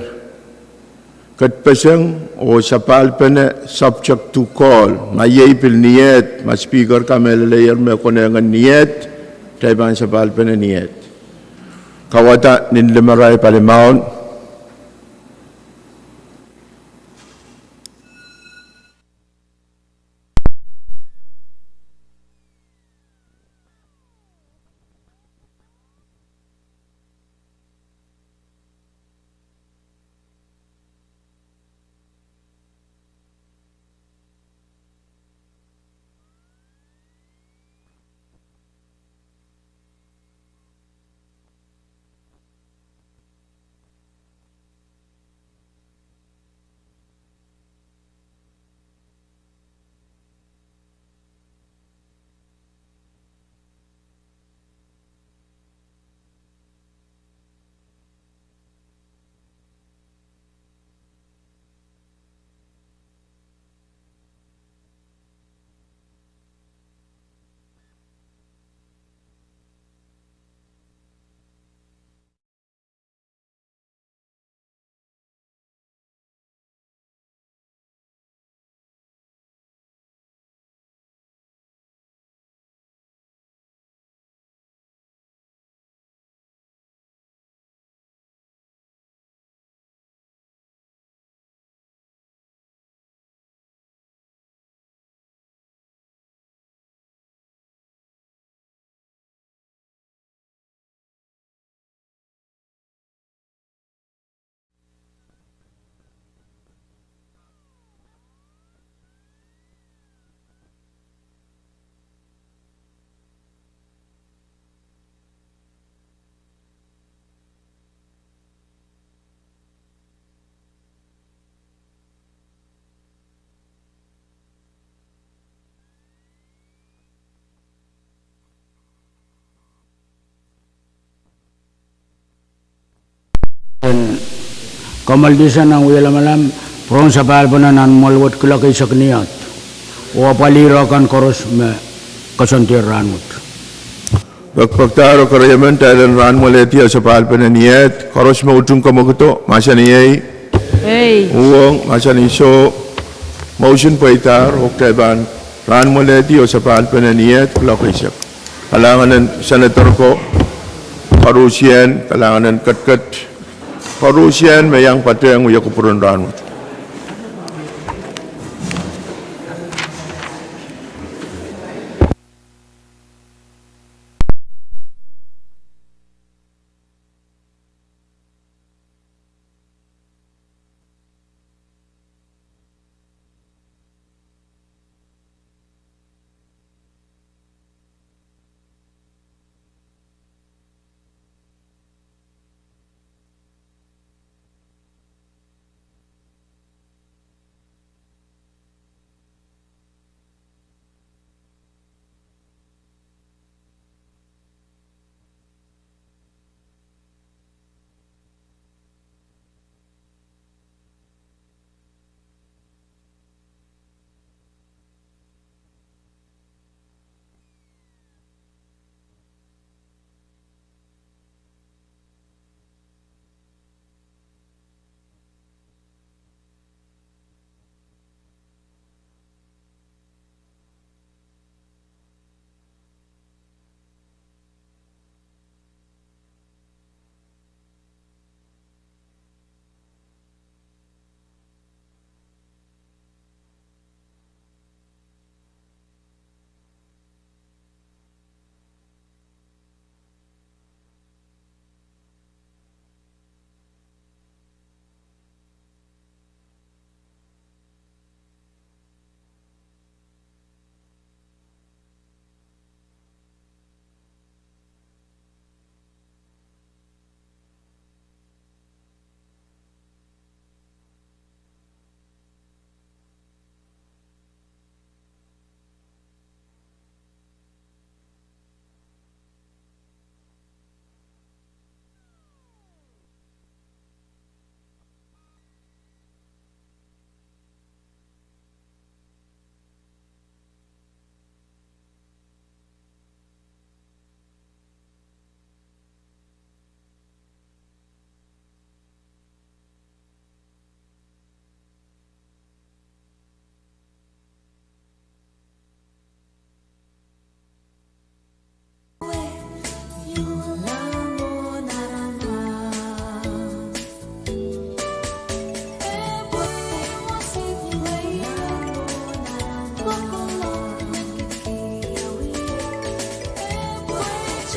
kedpeseng oh sapahlpene subject to call. Ma iei pil niehd, ma Speaker kamehlelehier me konehng en niehd, kitail pahn sapahlpene niehd. Kauwada nin limarail palimaun. En kommoaldihsang nan wie lamalam, pwurehng sapahlpene nan mwoahl wet kuloak eisek niehd. Oh apwalih kan koaros me koasoandier rahnwet. Pekpekdahr oh keriemen, kitail en rahnwelehdi oh sapahlpene niehd. Koaros me utung kamwakido, mahsanih ei. Ei. Uhwong, mahsanih soh. Motion pweidahr oh kitail pahn rahnwelehdi oh sapahlpene niehd kuloak eisek. Kalahngan en Senator ko, koarusie, kalahngan en ketiket, koarusie me iang patehng wia kupwuren rahnwet.